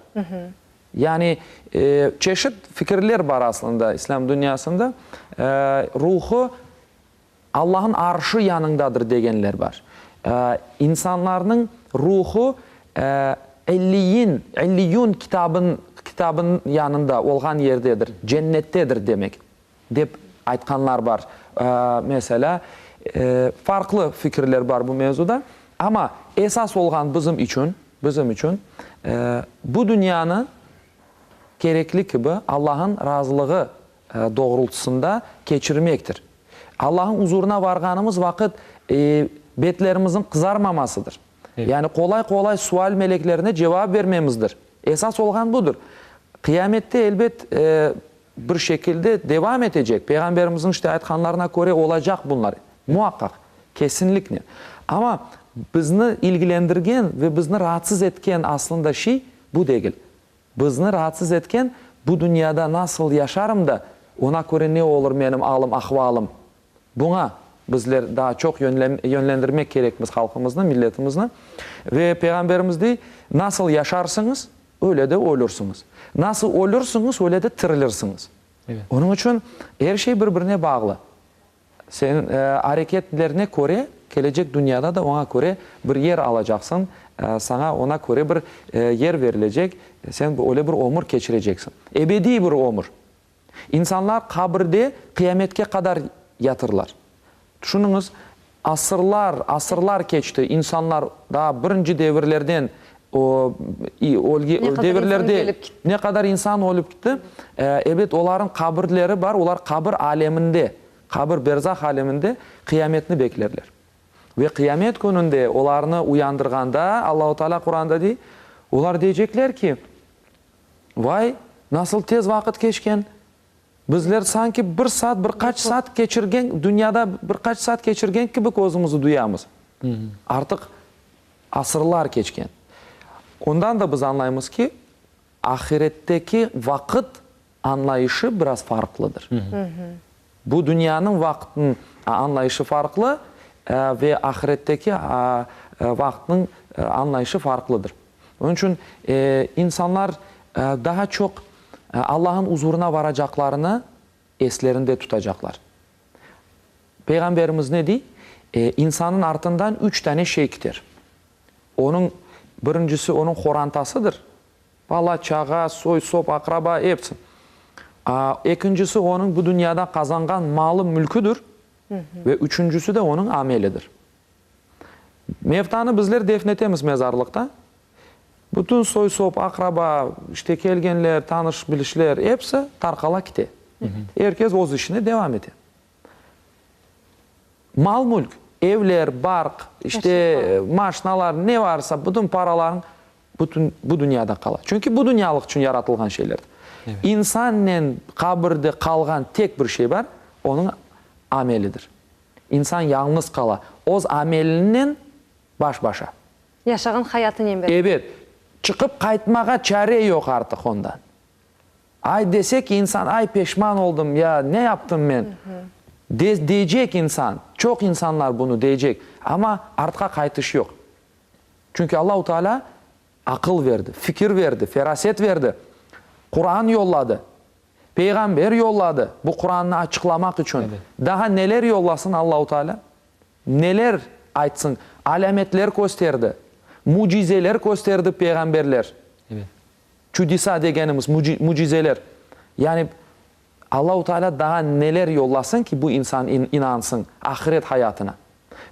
Yani, çeşit fikirler bar aslında İslâm dünyasında. Ruhu Allahnıñ arşı yanındadır degenler bar. İnsanlarnıñ ruhu İlliyin, İlliyun kitabın, kitabınıñ yanında olğan yerdedir, cennettedir demek, dep aytqanlar bar. Meselâ, farqlı fikirler bar bu mevzuda. Amma esas olğan bizim içün, Bizim içün bu dünyanı kerekli kibi Allah'ın razılığı doğrultısında keçirmektir. Allah'ın uzurına varğanımız vaqıt betlerimizniñ qızarmamasıdır. Yani qolay-qolay sual meleklerine cevap bermemizdir. Esas olğan budır. Qıyamette elbet bir şekilde devam etecek. Peyğamberimizniñ işte aytqanlarına köre olacaq bunlar. Muaqqaq, kesinliknen. Amma bizni ilgilendirgen ve bizni raatsız etken aslında şey bu degil. Bizni raatsız etken, bu dünyada nasıl yaşarım da, ona köre ne olur menim alım, ahvalım. Buña bizler daa çoq yönlendirmek kerekmiz halqımıznı, milletimizni. Ve Peyğamberimiz dey, nasıl yaşarsıñız, öyle de ölürsüñiz. Nasıl ölürsüñiz, öyle de tirilirsiñiz. Onıñ içün er şey bir-birine bağlı. Sen areketlerine köre, kelecek dünyada da oña köre bir yer alacaqsıñ, saña oña köre bir yer verilecek, sen öyle bir ömür keçireceksiñ. Ebediy bir ömür. İnsanlar qabirde qıyametke qadar yatırlar. Tüşüniñiz, asırlar, asırlar keçti, insanlar daa birinci devirlerden, o, devirlerde ne qadar insan ölip kitti. Ebet, olarnıñ qabirleri bar, olar qabir aleminde, qabir, berzah aleminde qıyametni beklerler. Ve qıyamet kününde olarnı uyandırğanda, Allahu Teala Quranda dey, olar deycekler ki, Vay, nasıl tez vaqıt keçken! Bizler sanki bir saat, bir qaç saat keçirgen, dünyada bir qaç saat keçirgen kibi közümizi duyamız. Artıq asırlar keçken. Ondan da biz añlaymız ki, ahiretteki vaqıt añlayışı biraz farqlıdır. Bu dünyanıñ vaqtınıñ añlayışı farqlı ve ahiretteki vaqıtnıñ añlayışı farqlıdır. Onıñ içün insanlar daha çoq Allah'ın uzurına varacaqlarını eslerinde tutacaqlar. Peyğamberimiz ne dey? İnsanıñ artından üç tane şey kiter. Onıñ birincisi onıñ qorantasıdır, bala-çağa, soy-sop, aqraba, episi. Ekincisi onıñ bu dünyada qazanğan malı-mülküdir ve üçüncisi de onıñ amelidir. Mevtanı bizler defn etemiz mezarlıqta. Bütün soy-sop, aqraba, işte kelgenler, tanış-bilişler, episi tarqala kite. Er kes öz işine devam ete. Mal-mülk, evler, barq, işte maşinalar, ne varsa, bütün paralarıñ bütün bu dünyada qala. Çünki bu dünyalıq içün yaratılğan şeylerdir. İnsannen qabirde qalğan tek bir şey bar, onıñ amelidir. İnsan yañğız qala, öz amelinen baş-başa. Yaşağan hayatınen beraber. Ebet. Çıqıp qaytmağa çare yoq artıq ondan. Ay dese ki insan, ay peşman oldım, ya ne yaptım men? De, deycek insan, çoq insanlar bunı deycek, amma artqa qaytış yoq. Çünki Allahu Teala aqıl berdi, fikir berdi, feraset berdi, Quran yolladı. Peyğamber yolladı bu Qurannı açıqlamaq içün. Daha neler yollasın Allahu Teala? Neler aytsın? Alâmetler kösterdi, mücizeler kösterdi peyğamberler. Çudisa degenimiz mücizeler. Yani Allahu Teala daha neler yollasın ki bu insan inansın ahiret hayatına?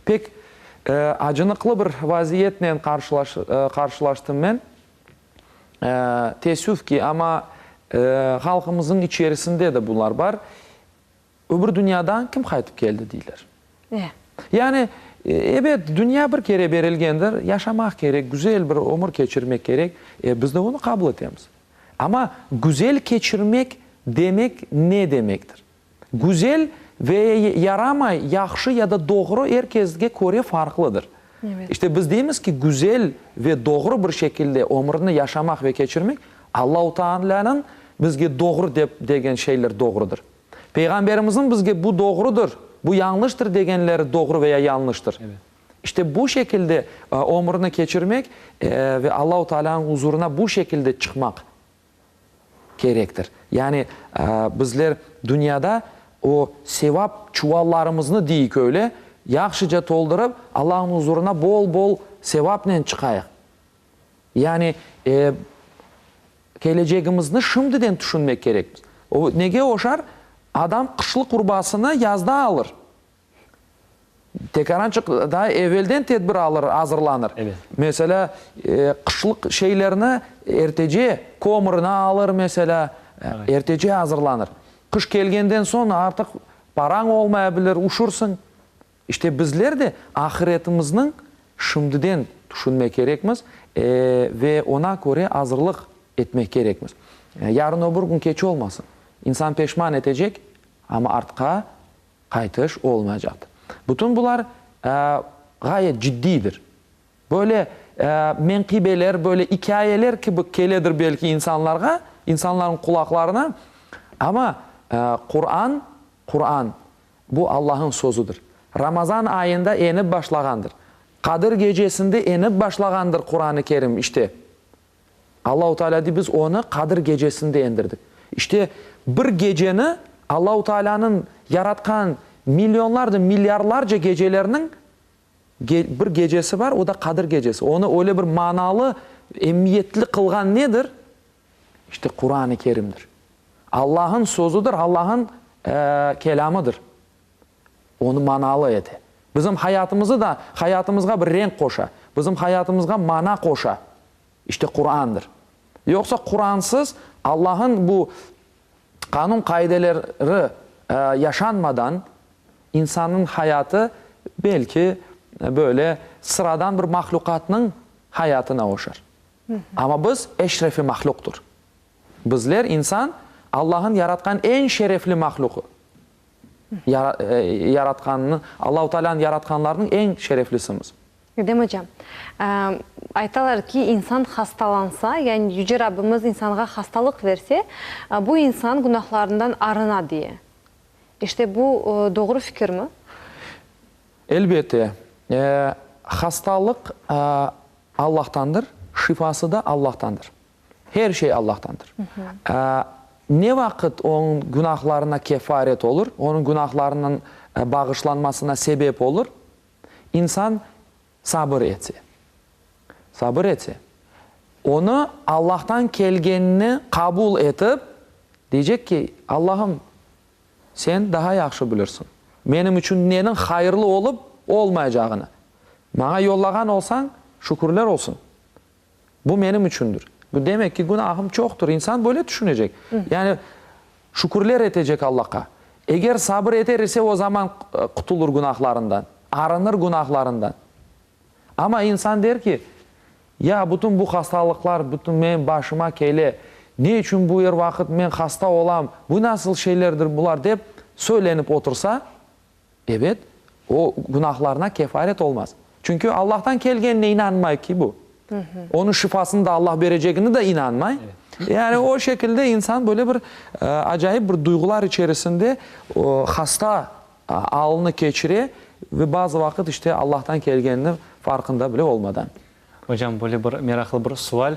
Pek. Acınıqlı bir vaziyetnen qarşılaştım men. Teessüf ki, amma halqımıznıñ içerisinde de bular bar. Öbür dünyadan kim qaytıp keldi, deyler. Yani, ebet, dünya bir kere berilgendir, yaşamaq kerek, güzel bir ömür keçirmek kerek, biz de onı qabul etemiz. Amma güzel keçirmek demek ne demektir? Güzel ve yaramay, yahşı ya da doğru er kesge köre farqlıdır. İşte biz deymiz ki, güzel ve doğru bir şekilde ömürni yaşamaq ve keçirmek, Allahu Taalânıñ bizge doğru dep degen şeyler doğrudır. Peyğamberimizniñ bizge bu doğrudır, bu yañlıştır degenleri doğru veya yañlıştır. İşte bu şekilde ömürni keçirmek ve Allahu Taalânıñ uzurına bu şekilde çıqmaq kerektir. Yani bizler dünyada o sevap çuvallarımıznı, deyik öyle, yahşıca toldurıp, Allahnıñ uzurına bol-bol sevapnen çıqayıq. Yani kelecegimizni şimdiden tüşünmek kerekmiz. O nege oşar? Adam qışlıq urbasını yazda alır. Tekarançıq daa evelden tedbir alır, azırlanır. Meselâ, qışlıq şeylerni ertece, kömürni alır, meselâ, ertece azırlanır. Qış kelgenden soñ artıq parañ olmaya bilir, üşürsıñ. İşte bizler de ahiretimizniñ şimdiden tüşünmek kerekmiz ve oña köre azırlıq etmek kerekmiz. Yarın öbür kün keç olmasın. İnsan peşman etecek, amma artqa qaytış olmaycaqtır. Bütün bular ğayet ciddiydir. Böyle menqibeler, böyle ikâyeler kibi keledir belki insanlarğa, insanlarnıñ qulaqlarına, amma Quran, Quran, bu Allahnıñ sözüdir. Ramazan ayında enip başlağandır. Qadir gecesinde enip başlağandır Quran-ı Kerim, işte. Allahu Teala dey, biz onı Qadir gecesinde endirdik. İşte, bir geceni Allahu Tealanıñ yaratqan milyonlarca, milyardlarca gecelerniñ bir gecesi bar, o da Qadir gecesi. Onı öyle bir manalı, emiyetli qılğan nedir? İşte, Quran-ı Kerimdir. Allahnıñ sözüdir, Allahnıñ kelâmıdır. Onı manalı ete. Bizim hayatımızı da, hayatımızğa bir renk qoşa, bizim hayatımızğa mana qoşa. İşte Qurandır. Yoqsa Quransız, Allah'ın bu qanun-qaideleri yaşanmadan, insannıñ hayatı belki böyle sıradan bir mahlüqatnıñ hayatına oşar. Amma biz eşrefi mahlüqtır. Bizler, insan, Allah'ın yaratqan eñ şerefli mahlüqı. Yaratqannı, Allahu Taalânıñ yaratqanlarınıñ eñ şereflisimiz. Edem oca, aytalar ki, insan hastalansa, yani Yüce Rabbimiz insanğa hastalıq verse, bu insan günahlarından arına diye. İşte bu doğru fikirmi? Elbette. Hastalıq Allahtandır, şifası da Allahtandır. Her şey Allahtandır. Ne vaqıt onıñ günahlarına kefaret olur, onıñ günahlarınıñ bağışlanmasına sebep olur? İnsan sabır etse. Sabır etse. Onı Allahtan kelgenini qabul etip, deycek ki, Allahım, sen daha yahşı bilirsiñ, menim içün neniñ hayırlı olıp olmaycağını. Maña yollağan olsañ, şükürler olsun. Bu menim içündir. Bu demek ki, günahım çoqtır. İnsan böyle tüşünecek. Yani, şükürler etecek Allahqa. Eger sabır eter ise, o zaman qutulır günahlarından, arınır günahlarından. Amma insan der ki, Ya, bütün bu hastalıqlar bütün menim başıma kele, ne içün bu er vaqıt men hasta olam, bu nasıl şeylerdir bular dep söylenip otursa, Ebet, o günahlarına kefaret olmaz. Çünki Allahtan kelgenine inanmay ki bu. Onıñ şifasını da Allah berecegini de inanmay. Yani o şekilde insan böyle bir acayip bir duyğular içerisinde hasta alını keçire ve bazı vaqıt işte Allahtan kelgenini farqında bile olmadan. Ocam, böyle bir meraqlı bir sual,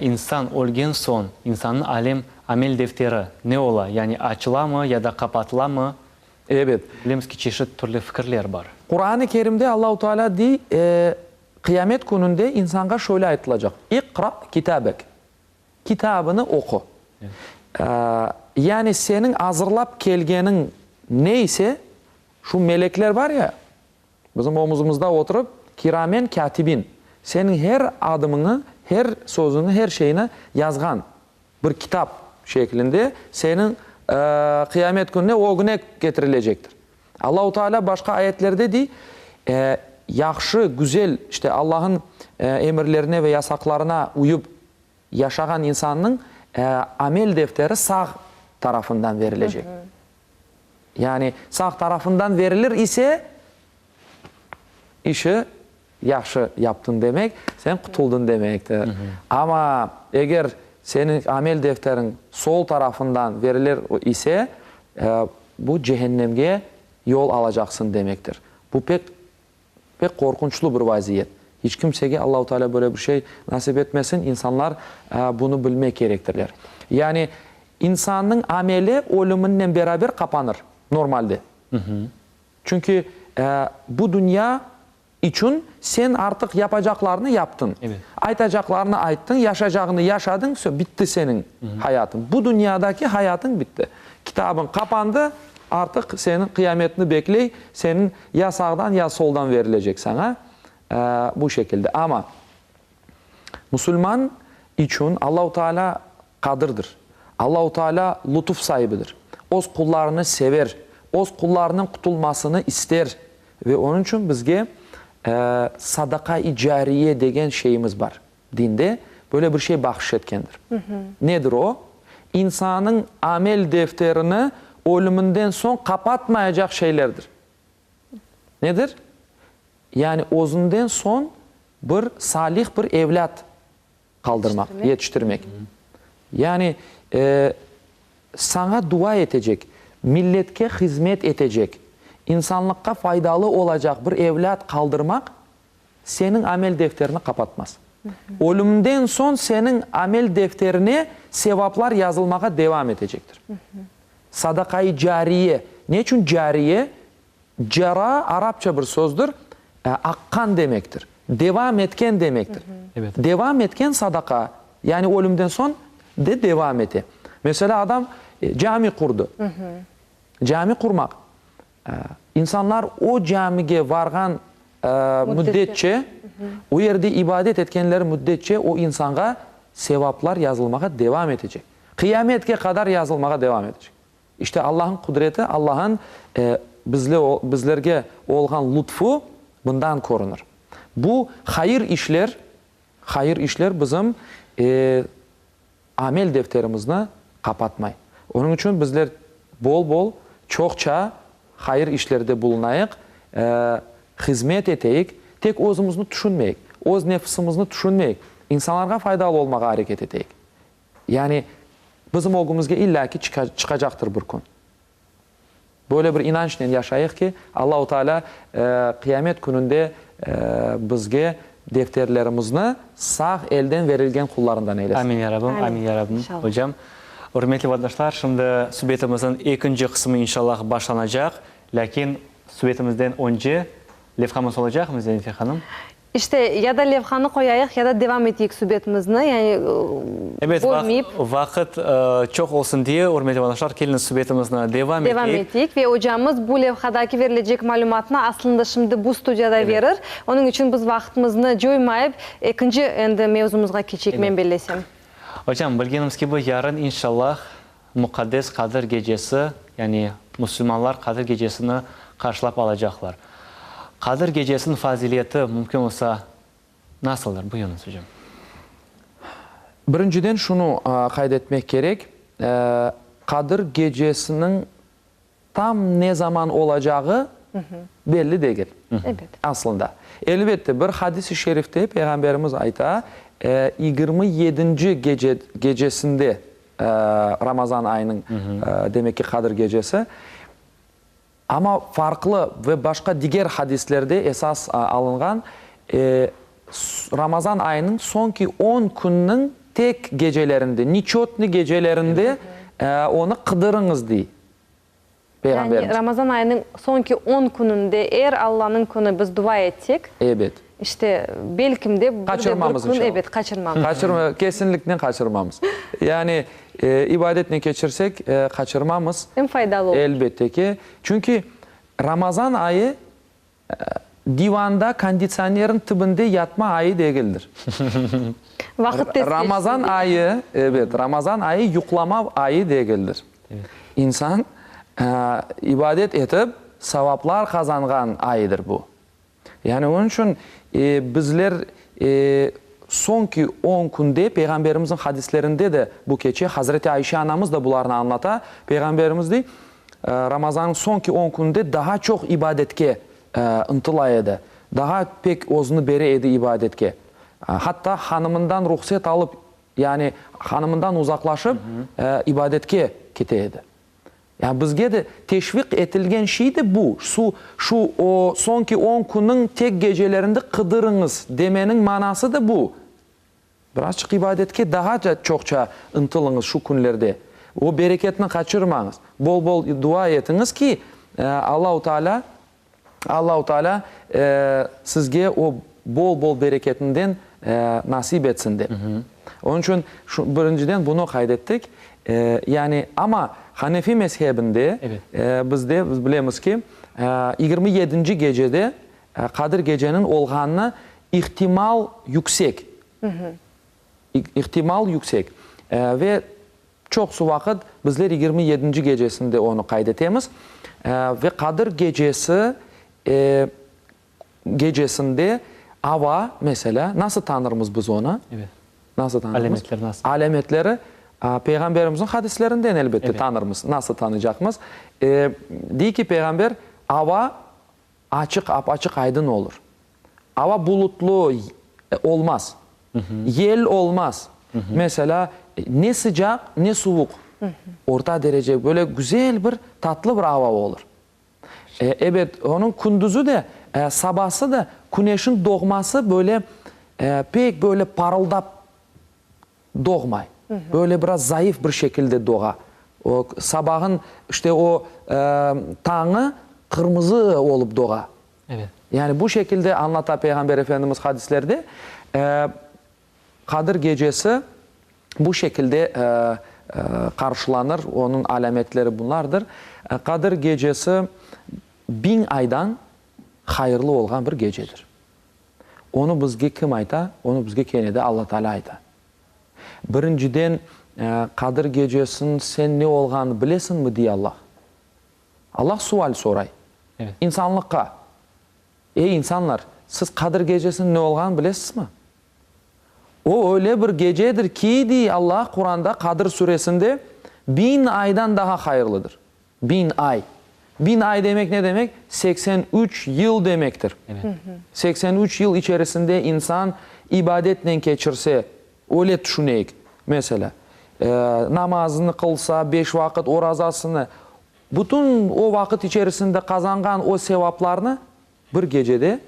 İnsan ölgen soñ, insannıñ alem, amel defteri ne ola, yani açılamı ya da qapatılamı? Ebet. Bilemiz ki, çeşit türlü fikirler bar. Quran-ı Kerimde Allahu Teala dey, Qıyamet kününde insanğa şöyle aytılacaq, İqra kitabek, kitabını oqu. Yani seniñ azırlap kelgeniñ ne ise, şu melekler bar ya, Bizim omuzımızda oturıp, Kiramen kâtibin, seniñ her adımıñı, her sözüñi, her şeyni yazğan bir kitap şeklinde seniñ qıyamet kününe ögüne ketirilecektir. Allahu Teala başqa ayetlerde dey, yahşı, güzel, işte Allah'ın emirlerine ve yasaqlarına uyıp yaşağan insannıñ amel defteri sağ tarafından verilecek. Yani sağ tarafından verilir ise, işi yahşı yaptıñ demek, sen qutuldıñ demektir. Amma eger seniñ amel defteriñ sol tarafından verilir ise, bu cehennemge yol alacaqsıñ demektir. Bu pek Pek qorqunçlı bir vaziyet. İç kimsege Allahu Teala böyle bir şey nasip etmesin, insanlar bunı bilmek kerektirler. Yani insannıñ ameli ölüminnen beraber qapanır, normalde. Çünki bu dünya içün sen artıq yapacaqlarnı yaptıñ, aytacaqlarnı ayttıñ, yaşacağını yaşadıñ, vse, bitti seniñ hayatıñ. Bu dünyadaki hayatıñ bitti. Kitabıñ qapandı, artıq seniñ qıyametni bekley, seniñ ya sağdan, ya soldan verilecek saña, bu şekilde. Amma musulman içün Allahu Teala qadirdir. Allahu Teala lutuf saibidir. Öz qullarını sever, öz qullarınıñ qutulmasını ister. Ve onıñ içün bizge sadaqa-i cariye degen şeyimiz bar. Dinde böyle bir şey bahşış etkendir. Nedir o? İnsanıñ amel defterini ölüminden soñ qapatmayacaq şeylerdir. Nedir? Yani özünden soñ bir salih bir evlât qaldırmaq, yetiştirmek. Yani saña dua etecek, milletke hizmet etecek, insanlıqqa faydalı olacaq bir evlât qaldırmaq seniñ amel defterini qapatmaz. Ölümden soñ seniñ amel defterine sevaplar yazılmağa devam etecektir. Sadaqai cariye. Ne içün cariye? Cara arapça bir sözdür, aqqan demektir, devam etken demektir. Devam etken sadaqa, yani ölümden soñ de devam ete. Meselâ, adam cami qurdı. Cami qurmaq, İnsanlar o camige varğan müddetçe, o yerde ibadet etkenleri müddetçe o insanğa sevaplar yazılmağa devam etecek. Qıyametke qadar yazılmağa devam etecek. İşte Allahnıñ qudreti, Allahnıñ bizlerge olğan lutfu bundan körünir. Bu hayır işler, hayır işler bizim Amel defterimizni qapatmay. Onıñ içün bizler bol-bol, çoqça hayır işlerde bulunayıq, hizmet eteyik, tek özümizni tüşünmeyik, öz nefsimizni tüşünmeyik, insanlarğa faydalı olmağa areket eteyik. Yani bizim ögümizge illâ ki çıqacaqtır bir kün. Böyle bir inançnen yaşayıq ki, Allahu Teala qıyamet kününde bizge defterlerimizni sağ elden verilgen qullarından eylesin. Amin, ya Rabbim, amin, ya Rabbim, ocam. Ürmetli vatandaşlar, şimdi subetimizniñ ekinci qısmı inşallah başlanacaq. Lâkin subetimizden önce levhamız olacaqmı, Zenife hanım? İşte, ya da levhanı qoyayıq, ya da devam eteyik subetimizni, yani Ebet, bölmeyip. vaqıt çoq olsun diye, ürmetli vatandaşlar, keliñiz subetimizni devam eteyik. Devam eteyik ve ocamız bu levhadaki verilecek malümatnı aslında şimdi bu studiyada verir. Onıñ içün biz vaqıtımıznı coymayıp, ekinci endi mevzumızğa keçeyik, men bellesem. Ocam, bilgenimiz kibi, yarın, inşallah, Muqaddes Qadir gecesi, yani musulmanlar Qadir gecesini qarşılap alacaqlar. Qadir gecesiniñ fazileti, mümkün olsa, nasıldır? Buyurıñız, ocam. Birinciden şunı qayd etmek kerek, Qadir gecesiniñ tam ne zaman olacağı belli degil, aslında. Elbette, bir hadis-i şerifte Peyğamberimiz ayta, 27-nci gece, gecesinde, Ramazan ayınıñ, demek ki, Qadir gecesi, amma farqlı ve başqa diger hadislerde esas alınğan, Ramazan ayınıñ soñki on künniñ tek gecelerinde, neçötni gecelerinde onı qıdırıñız, dey Peyğamberimiz. Yani Ramazan ayınıñ soñki on kününde er Allanıñ künü biz dua etsek, Ebet. işte, belkim de bir de bir kün, ebet, qaçırmamız. Qaçırma, kesinliknen qaçırmamız. Yani ibadetnen keçirsek, qaçırmamız. Em faydalı olur. Elbette ki. Çünki Ramazan ayı. Divanda konditsionerniñ tibinde yatma ayı degildir. Vaqıt tez keçti. Ramazan ayı, ebet, Ramazan ayı yuqlama ayı degildir. İnsan ibadet etip, savaplar qazanğan ayıdır bu. Yani onıñ içün bizler soñki on künde, Peyğamberimizniñ hadislerinde de bu keçe, Hazreti Ayşe anamız da bularnı añlata, Peyğamberimiz dey, Ramazannıñ soñki on künde daha çoq ibadetke ıntıla edi, daha pek özüni bere edi ibadetke. Hatta hanımından ruhset alıp, yani hanımından uzaqlaşıp, ibadetke kete edi. Ya bizge de teşviq etilgen şey de bu, şu, şu o soñki on künniñ tek gecelerinde qıdırıñız demeniñ manası da bu. Birazçıq ibadetke daha da çoqça ıntılıñız şu künlerde. O bereketni qaçırmañız. Bol-bol dua etiñiz ki, Allahu Teala, Allahu Teala sizge o bol-bol bereketinden nasip etsin dep. Onıñ içün şu birinciden bunı qayd ettik. Yani, amma Hanefi mezhebinde bizde, biz bilemiz ki, 27-nci gecede Qadir geceniñ olğanına ihtimal yüksek. İhtimal yüksek. Ve çoqusı vaqıt bizler 27-nci gecesinde onı qayd etemiz. Ve Qadir gecesi gecesinde ava, meselâ, nasıl tanırmız biz onı? Nasıl tanırmız? Alâmetleri nasıl? Alâmetleri Peyğamberimizniñ hadislerinden, elbette, tanırmız. Nasıl tanıycaqmız? Dey ki, Peyğamber, ava Açıq, ap-açıq aydın olur. Ava bulutlı olmaz. Yel olmaz. Meselâ, ne sıcaq, ne suvuq. Orta derece, böyle güzel bir, tatlı bir ava olur. Ebet, onıñ kündüzi de, sabası da küneşniñ doğması böyle pek böyle parıldap doğmay. Böyle biraz zayıf bir şekilde doğa. O, sabağın, işte o, tañı qırmızı olıp doğa. Evet. Yani bu şekilde añlata Peyğamber Efendimiz hadislerde. Qadir gecesi bu şekilde qarşılanır, onıñ alâmetleri bunlardır. Qadir gecesi biñ aydan hayırlı olğan bir gecedir. Onı bizge kim ayta? Onı bizge kene de Alla Taalâ ayta. Birinciden, Qadir gecesiniñ sen ne olğanını bilesiñmi, dey Allah. Allah sual soray insanlıqqa, Ey, insanlar, siz Qadir gecesiniñ ne olğanını bilesizmi? O öyle bir gecedir ki, dey Allah Quranda Qadir suresinde, biñ aydan daha hayırlıdır. Biñ ay. Biñ ay demek ne demek? 83 yıl demektir. 83 yıl içerisinde insan ibadetnen keçirse, öyle tüşüneyik, meselâ, namazını qılsa, beş vaqıt orazasını, bütün o vaqıt içerisinde qazanğan o sevaplarnı bir gecede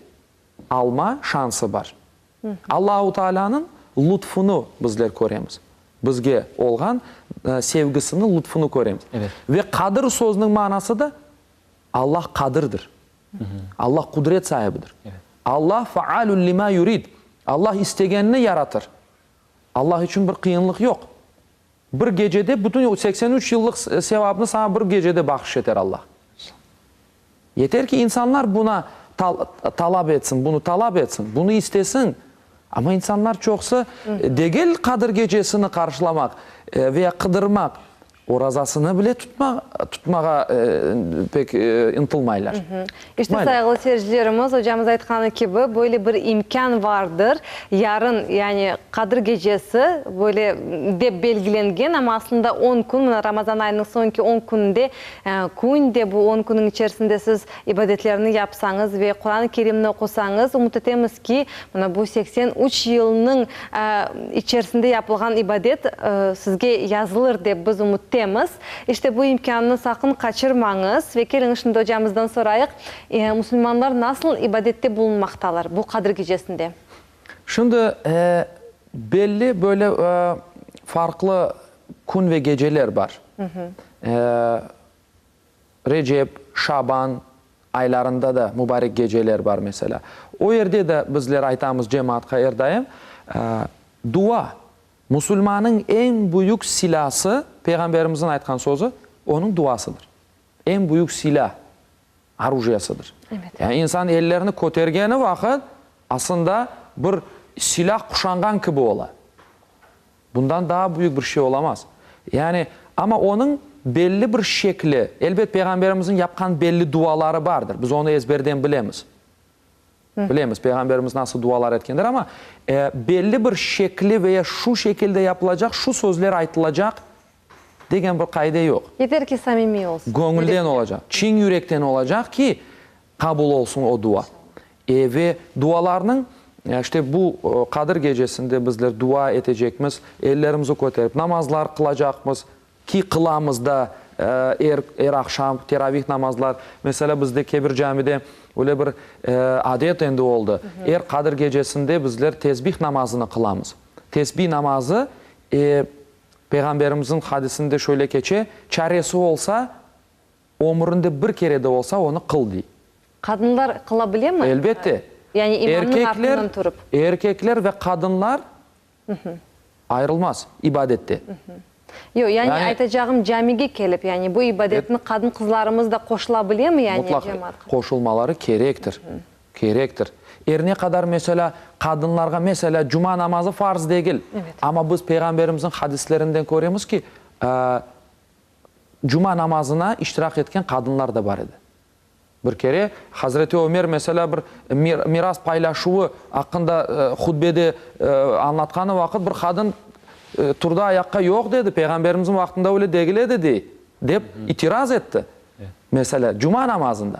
alma şansı bar. Allahu Taalânıñ lutfunı bizler köremiz. Bizge olğan sevgisini, lutfunı köremiz. Ve Qadir sözüniñ manası da Allah qadirdir. Allah qudret saibidir. Allah faalun lima yurid. Allah istegenini yaratır. Allah içün bir qıyınlıq yoq. Bir gecede bütün 83 yıllıq sevabnı saña bir gecede bahşış eter Allah. Yeter ki, insanlar buna talap etsin, bunı talap etsin, bunı istesin. Amma insanlar çoqusı degil Qadir gecesini qarşılamaq veya qıdırmaq, orazasını bile tutmağa pek ıntılmaylar. İşte, sayğılı seyircilerimiz, ocamız aytqanı kibi, böyle bir imkân vardır. Yarın, yani Qadir gecesi böyle dep belgilengen, amma aslında on kün, mına Ramazan ayınıñ soñki on kününde, kün de bu on künniñ içerisinde siz ibadetlerni yapsañız ve Quran-ı Kerimni oqusañız, ümüt etemiz ki, mına bu 83 yılnıñ içerisinde yapılğan ibadet sizge yazılır dep biz ümüttemiz. İşte bu imkânnı saqın qaçırmañız. Ve keliñiz şimdi ocamızdan sorayıq, musulmanlar nasıl ibadette bulunmaqtalar bu Qadir gecesinde? Şimdi belli böyle farqlı kün ve geceler bar. Recep, Şaban aylarında da mübarek geceler bar, meselâ. O yerde de bizler aytamız cemaatqa er daim, dua, musulmannıñ eñ büyük silâsı, Peyğamberimizniñ aytqan sözü, onıñ duasıdır. Eñ büyük silâ. Orujiyasıdır. Yani insan ellerini kötergeni vaqıt, aslında bir silâh quşanğan kibi ola. Bundan daa büyük bir şey olamaz. Yani, amma onıñ belli bir şekli, elbet, Peyğamberimizniñ yapqan belli duaları bardır, biz onı ezberden bilemiz. Bilemiz, Peyğamberimiz nasıl dualar etkendir, amma belli bir şekli veya şu şekilde yapılacaq, şu sözler aytılacaq degen bir qaide yoq. Yeter ki, samimiy olsun. Göñülden olacaq, çin yürekten olacaq ki, qabul olsun o dua. Ve dualarnıñ, işte bu Qadir gecesinde bizler dua etecekmiz, ellerimizi köterip namazlar qılacaqmız, Ki qılamız da er, er aqşam teravih namazlar. Meselâ, bizde Kebir camide öyle bir adet endi oldı. Er Qadir gecesinde bizler tesbih namazını qılamız. Tesbih namazı, Peyğamberimizniñ hadisinde şöyle keçe, çaresi olsa, ömründe bir kere de olsa onı qıl, dey. Qadınlar qıla bilemi? Elbette. Yani imamnıñ artından turıp. Erkekler ve qadınlar Ayırılmaz ibadette. Yoq, yani aytacağım camige kelip, yani bu ibadetni qadın-qızlarımız da qoşula bilemi, yani Mutlaq cemaatqa? qoşulmaları kerektir. Kerektir. Er ne qadar, meselâ, qadınlarğa, meselâ, cuma namazı farz degil. Amma biz Peyğamberimizniñ hadislerinden köremiz ki, cuma namazına iştirak etken qadınlar da bar edi. Bir kere Hazreti Ömer, meselâ, bir miras paylaşuvı aqqında hutbede añlatqanı vaqıt bir qadın turdı ayaqqa, Yoq, dedi, Peyğamberimizniñ vaqtında öyle degil edi, dey, dep itiraz etti. Meselâ, cuma namazında.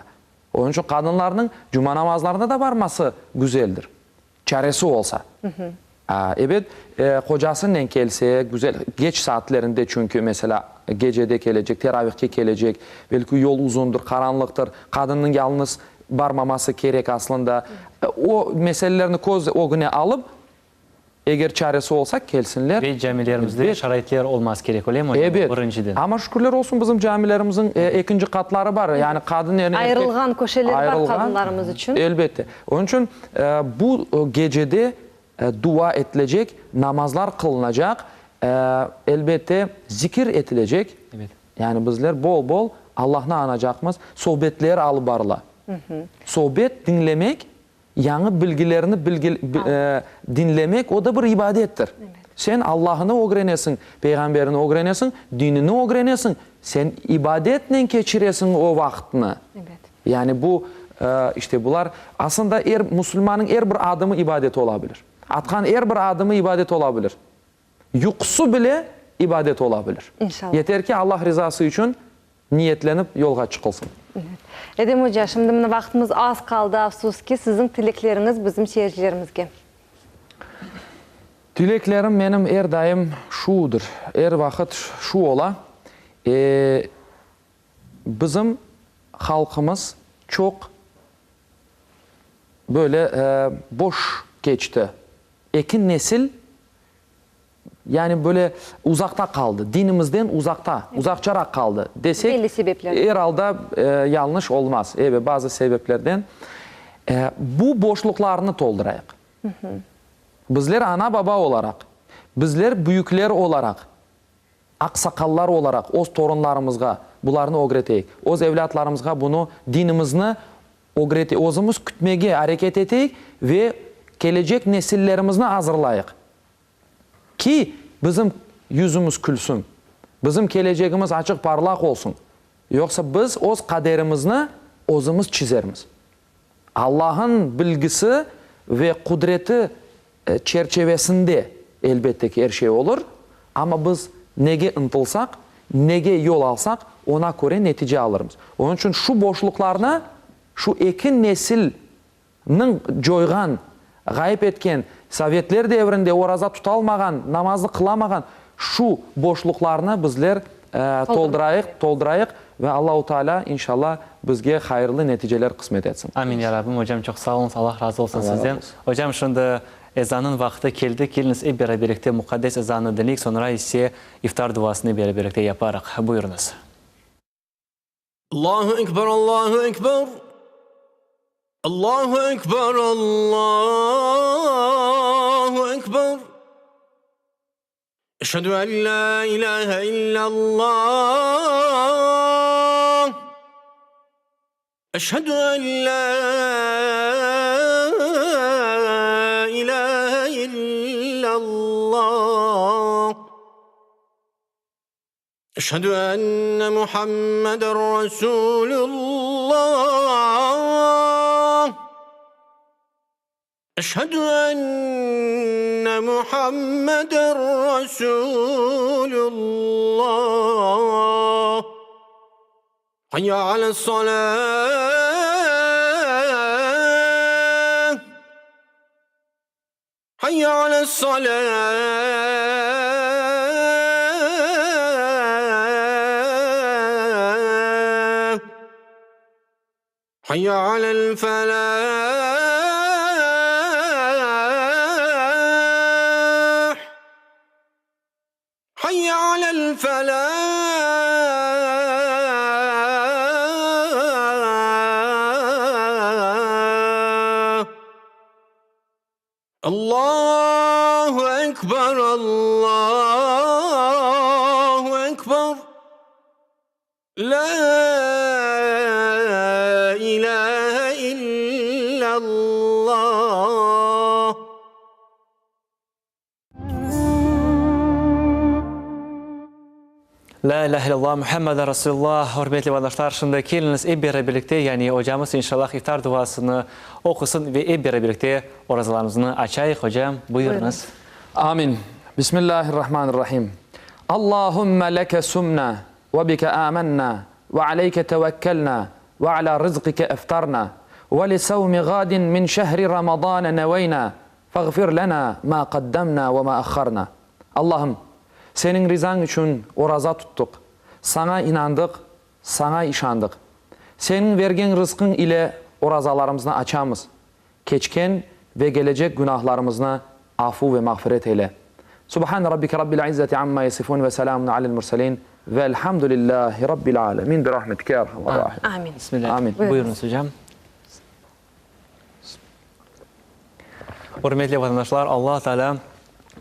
Onıñ içün qadınlarnıñ cuma namazlarına da barması güzeldir. Çaresi olsa. Ebet, qocasınen kelse, güzel, keç saatlerinde çünki, meselâ, gecede kelecek, teravihke kelecek, belki yol uzundır, qaranlıqtır, qadınnıñ yalıñız barmaması kerek aslında. O meselelerni köz ögüne alıp, eger çaresi olsa, kelsinler. Ve camilerimizde şaraitler olması kerek, öylemi, ocam? Ebet. Birinciden. Amma şükürler olsun, bizim camilerimizniñ ekinci qatları bar, yani qadın, erkek. Ayırılğan köşeler bar qadınlarımız içün. Elbette. Onıñ içün bu gecede dua etilecek, namazlar qılınacaq, elbette, zikir etilecek. Yani bizler bol-bol Allahnı añacaqmız, sohbetler alıp barıla. Sohbet diñlemek, yañı bilgilerni diñlemek, o da bir ibadettir. Sen Allahnı ögrenesiñ, Peyğamberini ögrenesiñ, dinini ögrenesiñ, sen ibadetnen keçiresiñ o vaqıtnı. Yani bu, işte bular, aslında er musulmannıñ er bir adımı ibadet ola bilir. Atqan er bir adımı ibadet ola bilir. Yuqusı bile ibadet ola bilir. İnşallah. Yeter ki, Allah rizası içün niyetlenip yolğa çıqılsın. Evet. Edem oca, şimdi mına vaqtımız az qaldı, afsus ki, siziñ tilekleriñiz bizim seyircilerimizge. Tileklerim menim er daim şudır, er vaqıt şu ola, e, Bizim halqımız çoq böyle boş keçti. Eki nesil, yani böyle uzaqta qaldı, dinimizden uzaqta, uzaqçaraq qaldı desek, er alda yañlış olmaz. Ebet, bazı sebeplerden. Bu boşluqlarnı toldurayıq. Bizler ana-baba olaraq, bizler büyükler olaraq, Aqsaqallar olaraq öz torunlarımızğa bularnı ögreteyik. Öz evlâtlarımızğa bunı, dinimizni ögreteyik, özümiz kütmege areket eteyik ve kelecek nesillerimizni azırlayıq ki, bizim yüzümiz külsün, bizim kelecegimiz açıq parlaq olsun. Yoqsa biz öz qaderimizni özümiz çizermiz. Allah'ın bilgisi ve qudreti çerçevesinde elbette ki er şey olur, amma biz nege ıntılsaq, nege yol alsaq, ona köre netice alırmız. Onıñ içün şu boşluqlarnı, şu eki nesilniñ coyğan, ğayıp etken, sovetler devrinde oraza tutalmağan, namazı qılamağan şu boşluqlarnı bizler toldurayıq, toldurayıq ve Allahu Teala, inşallah, bizge hayırlı neticeler qısmet etsin. Amin, ya Rabbim. Ocam, çoq sağ oluñız, Allah razı olsun sizden. Ocam, şimdi ezannıñ vaqtı keldi, keliñiz ep beraberlikte muqaddes ezannı diñleyik, soñra ise iftar duasını beraberlikte yaparıq. Buyurıñız. Allahu ekber, Allahu ekber, Allahu ekber, Allahu ekber. Eşhedü en la ilahe illallah. Eşhedü en la ilahe illallah. Eşhedü enne Muhammeden Resulullah. Eşhedü enne Muhammeden Resulullah. Hayya ales-salah. Hayya ales-salah. Hayya alel-felâh. Hayya alel-felâh. Allahu ekber, Allahu ekber. Lâ ilâhe illallah. Lâ ilâhe illallah, Muhammeden Resulullah. Ürmetli vatandaşlar, şimdi keliñiz ep beraberlikte, yani ocamız inşallah iftar duasını oqusın ve ep beraberlikte orazalarımıznı açayıq. Ocam, buyurıñız. Amin. Bismillahirrahmanirrahim. Allahümme leke sumna, ve bike âmennâ, ve aleyke tevekkelnâ, ve alâ rızqike eftarnâ, ve li sevmi gadin min şehri Ramazâne neveynâ, feğfir lenâ mâ qaddemnâ ve mâ ahharnâ. Allahım, Seniñ rizañ içün oraza tuttıq, Saña inandıq, Saña işandıq. Seniñ vergen rızqıñ ile orazalarımıznı açamız. Keçken ve kelecek günahlarımıznı afu ve mağfiret eyle. Subhane rabbike rabbil izzeti amma yasifun ve selamun alel murselin velhamdülillahi rabbil alemin bi rahmetike ya erhamer rahimin. Amin. Bismillah. Amin. Buyurıñız, ocam. Ürmetli vatandaşlar, Alla Taalâ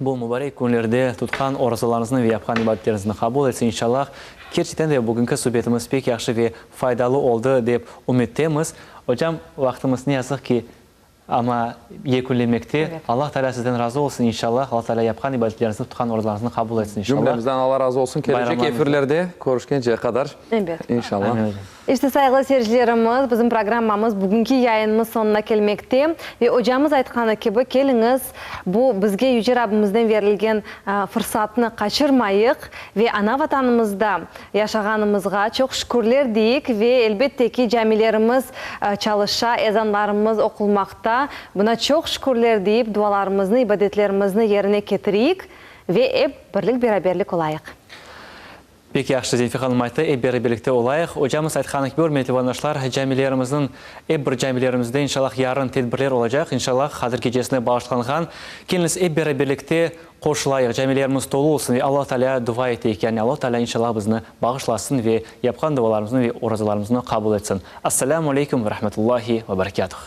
bu mubarek künlerde tutqan orazalarıñıznı ve yapqan ibadetleriñizni qabul etsin, inşallah. Kerçekten de bugünki subetimiz pek yahşı ve faydalı oldı, dep ümüttemiz. Ocam, vaqtımız ne yazıq ki, amma yekünlemekte. Allah Teala sizden razı olsun, inşallah. Allah Teala yapqan ibadetleriñizni, tutqan orazalarıñıznı qabul etsin, inşallah. Cümlemizden Allah razı olsun. Kelecek efirlerde körüşkenceye qadar, inşallah. Amin, ocam. İşte, sayğılı seyircilerimiz, bizim programmamız, bugünki yayınımız soñuna kelmekte. Ve ocamız aytqanı kibi, keliñiz, bu bizge Yüce Rabbimizden berilgen fırsatnı qaçırmayıq ve ana-Vatanımızda yaşağanımızğa çoq şükürler deyik ve, elbette ki, camilerimiz çalışa, ezanlarımız oqulmaqta, buna çoq şükürler deyip, dualarımıznı, ibadetlerimizni yerine ketireyik ve ep birlik-beraberlik olayıq. Pek yahşı, Zenfi hanım ayttı, ep beri birlikte olayıq. Ocamız aytqanı kibi, ürmetli vatandaşlar, camilerimizniñ, ep bir camilerimizde, inşallah, yarın tedbirler olacaq, inşallah, Qadir gecesine bağışlanğan. Keliñiz, ep beri birlikte qoşulayıq, camilerimiz tolu olsun ve Alla Taalâ dua eteyik, yani Alla Taalâ, inşallah, bizni bağışlasın ve yapqan dualarımıznı ve orazalarımıznı qabul etsin. Assalâmu aleyküm ve rahmetullahi ve berekâtuh.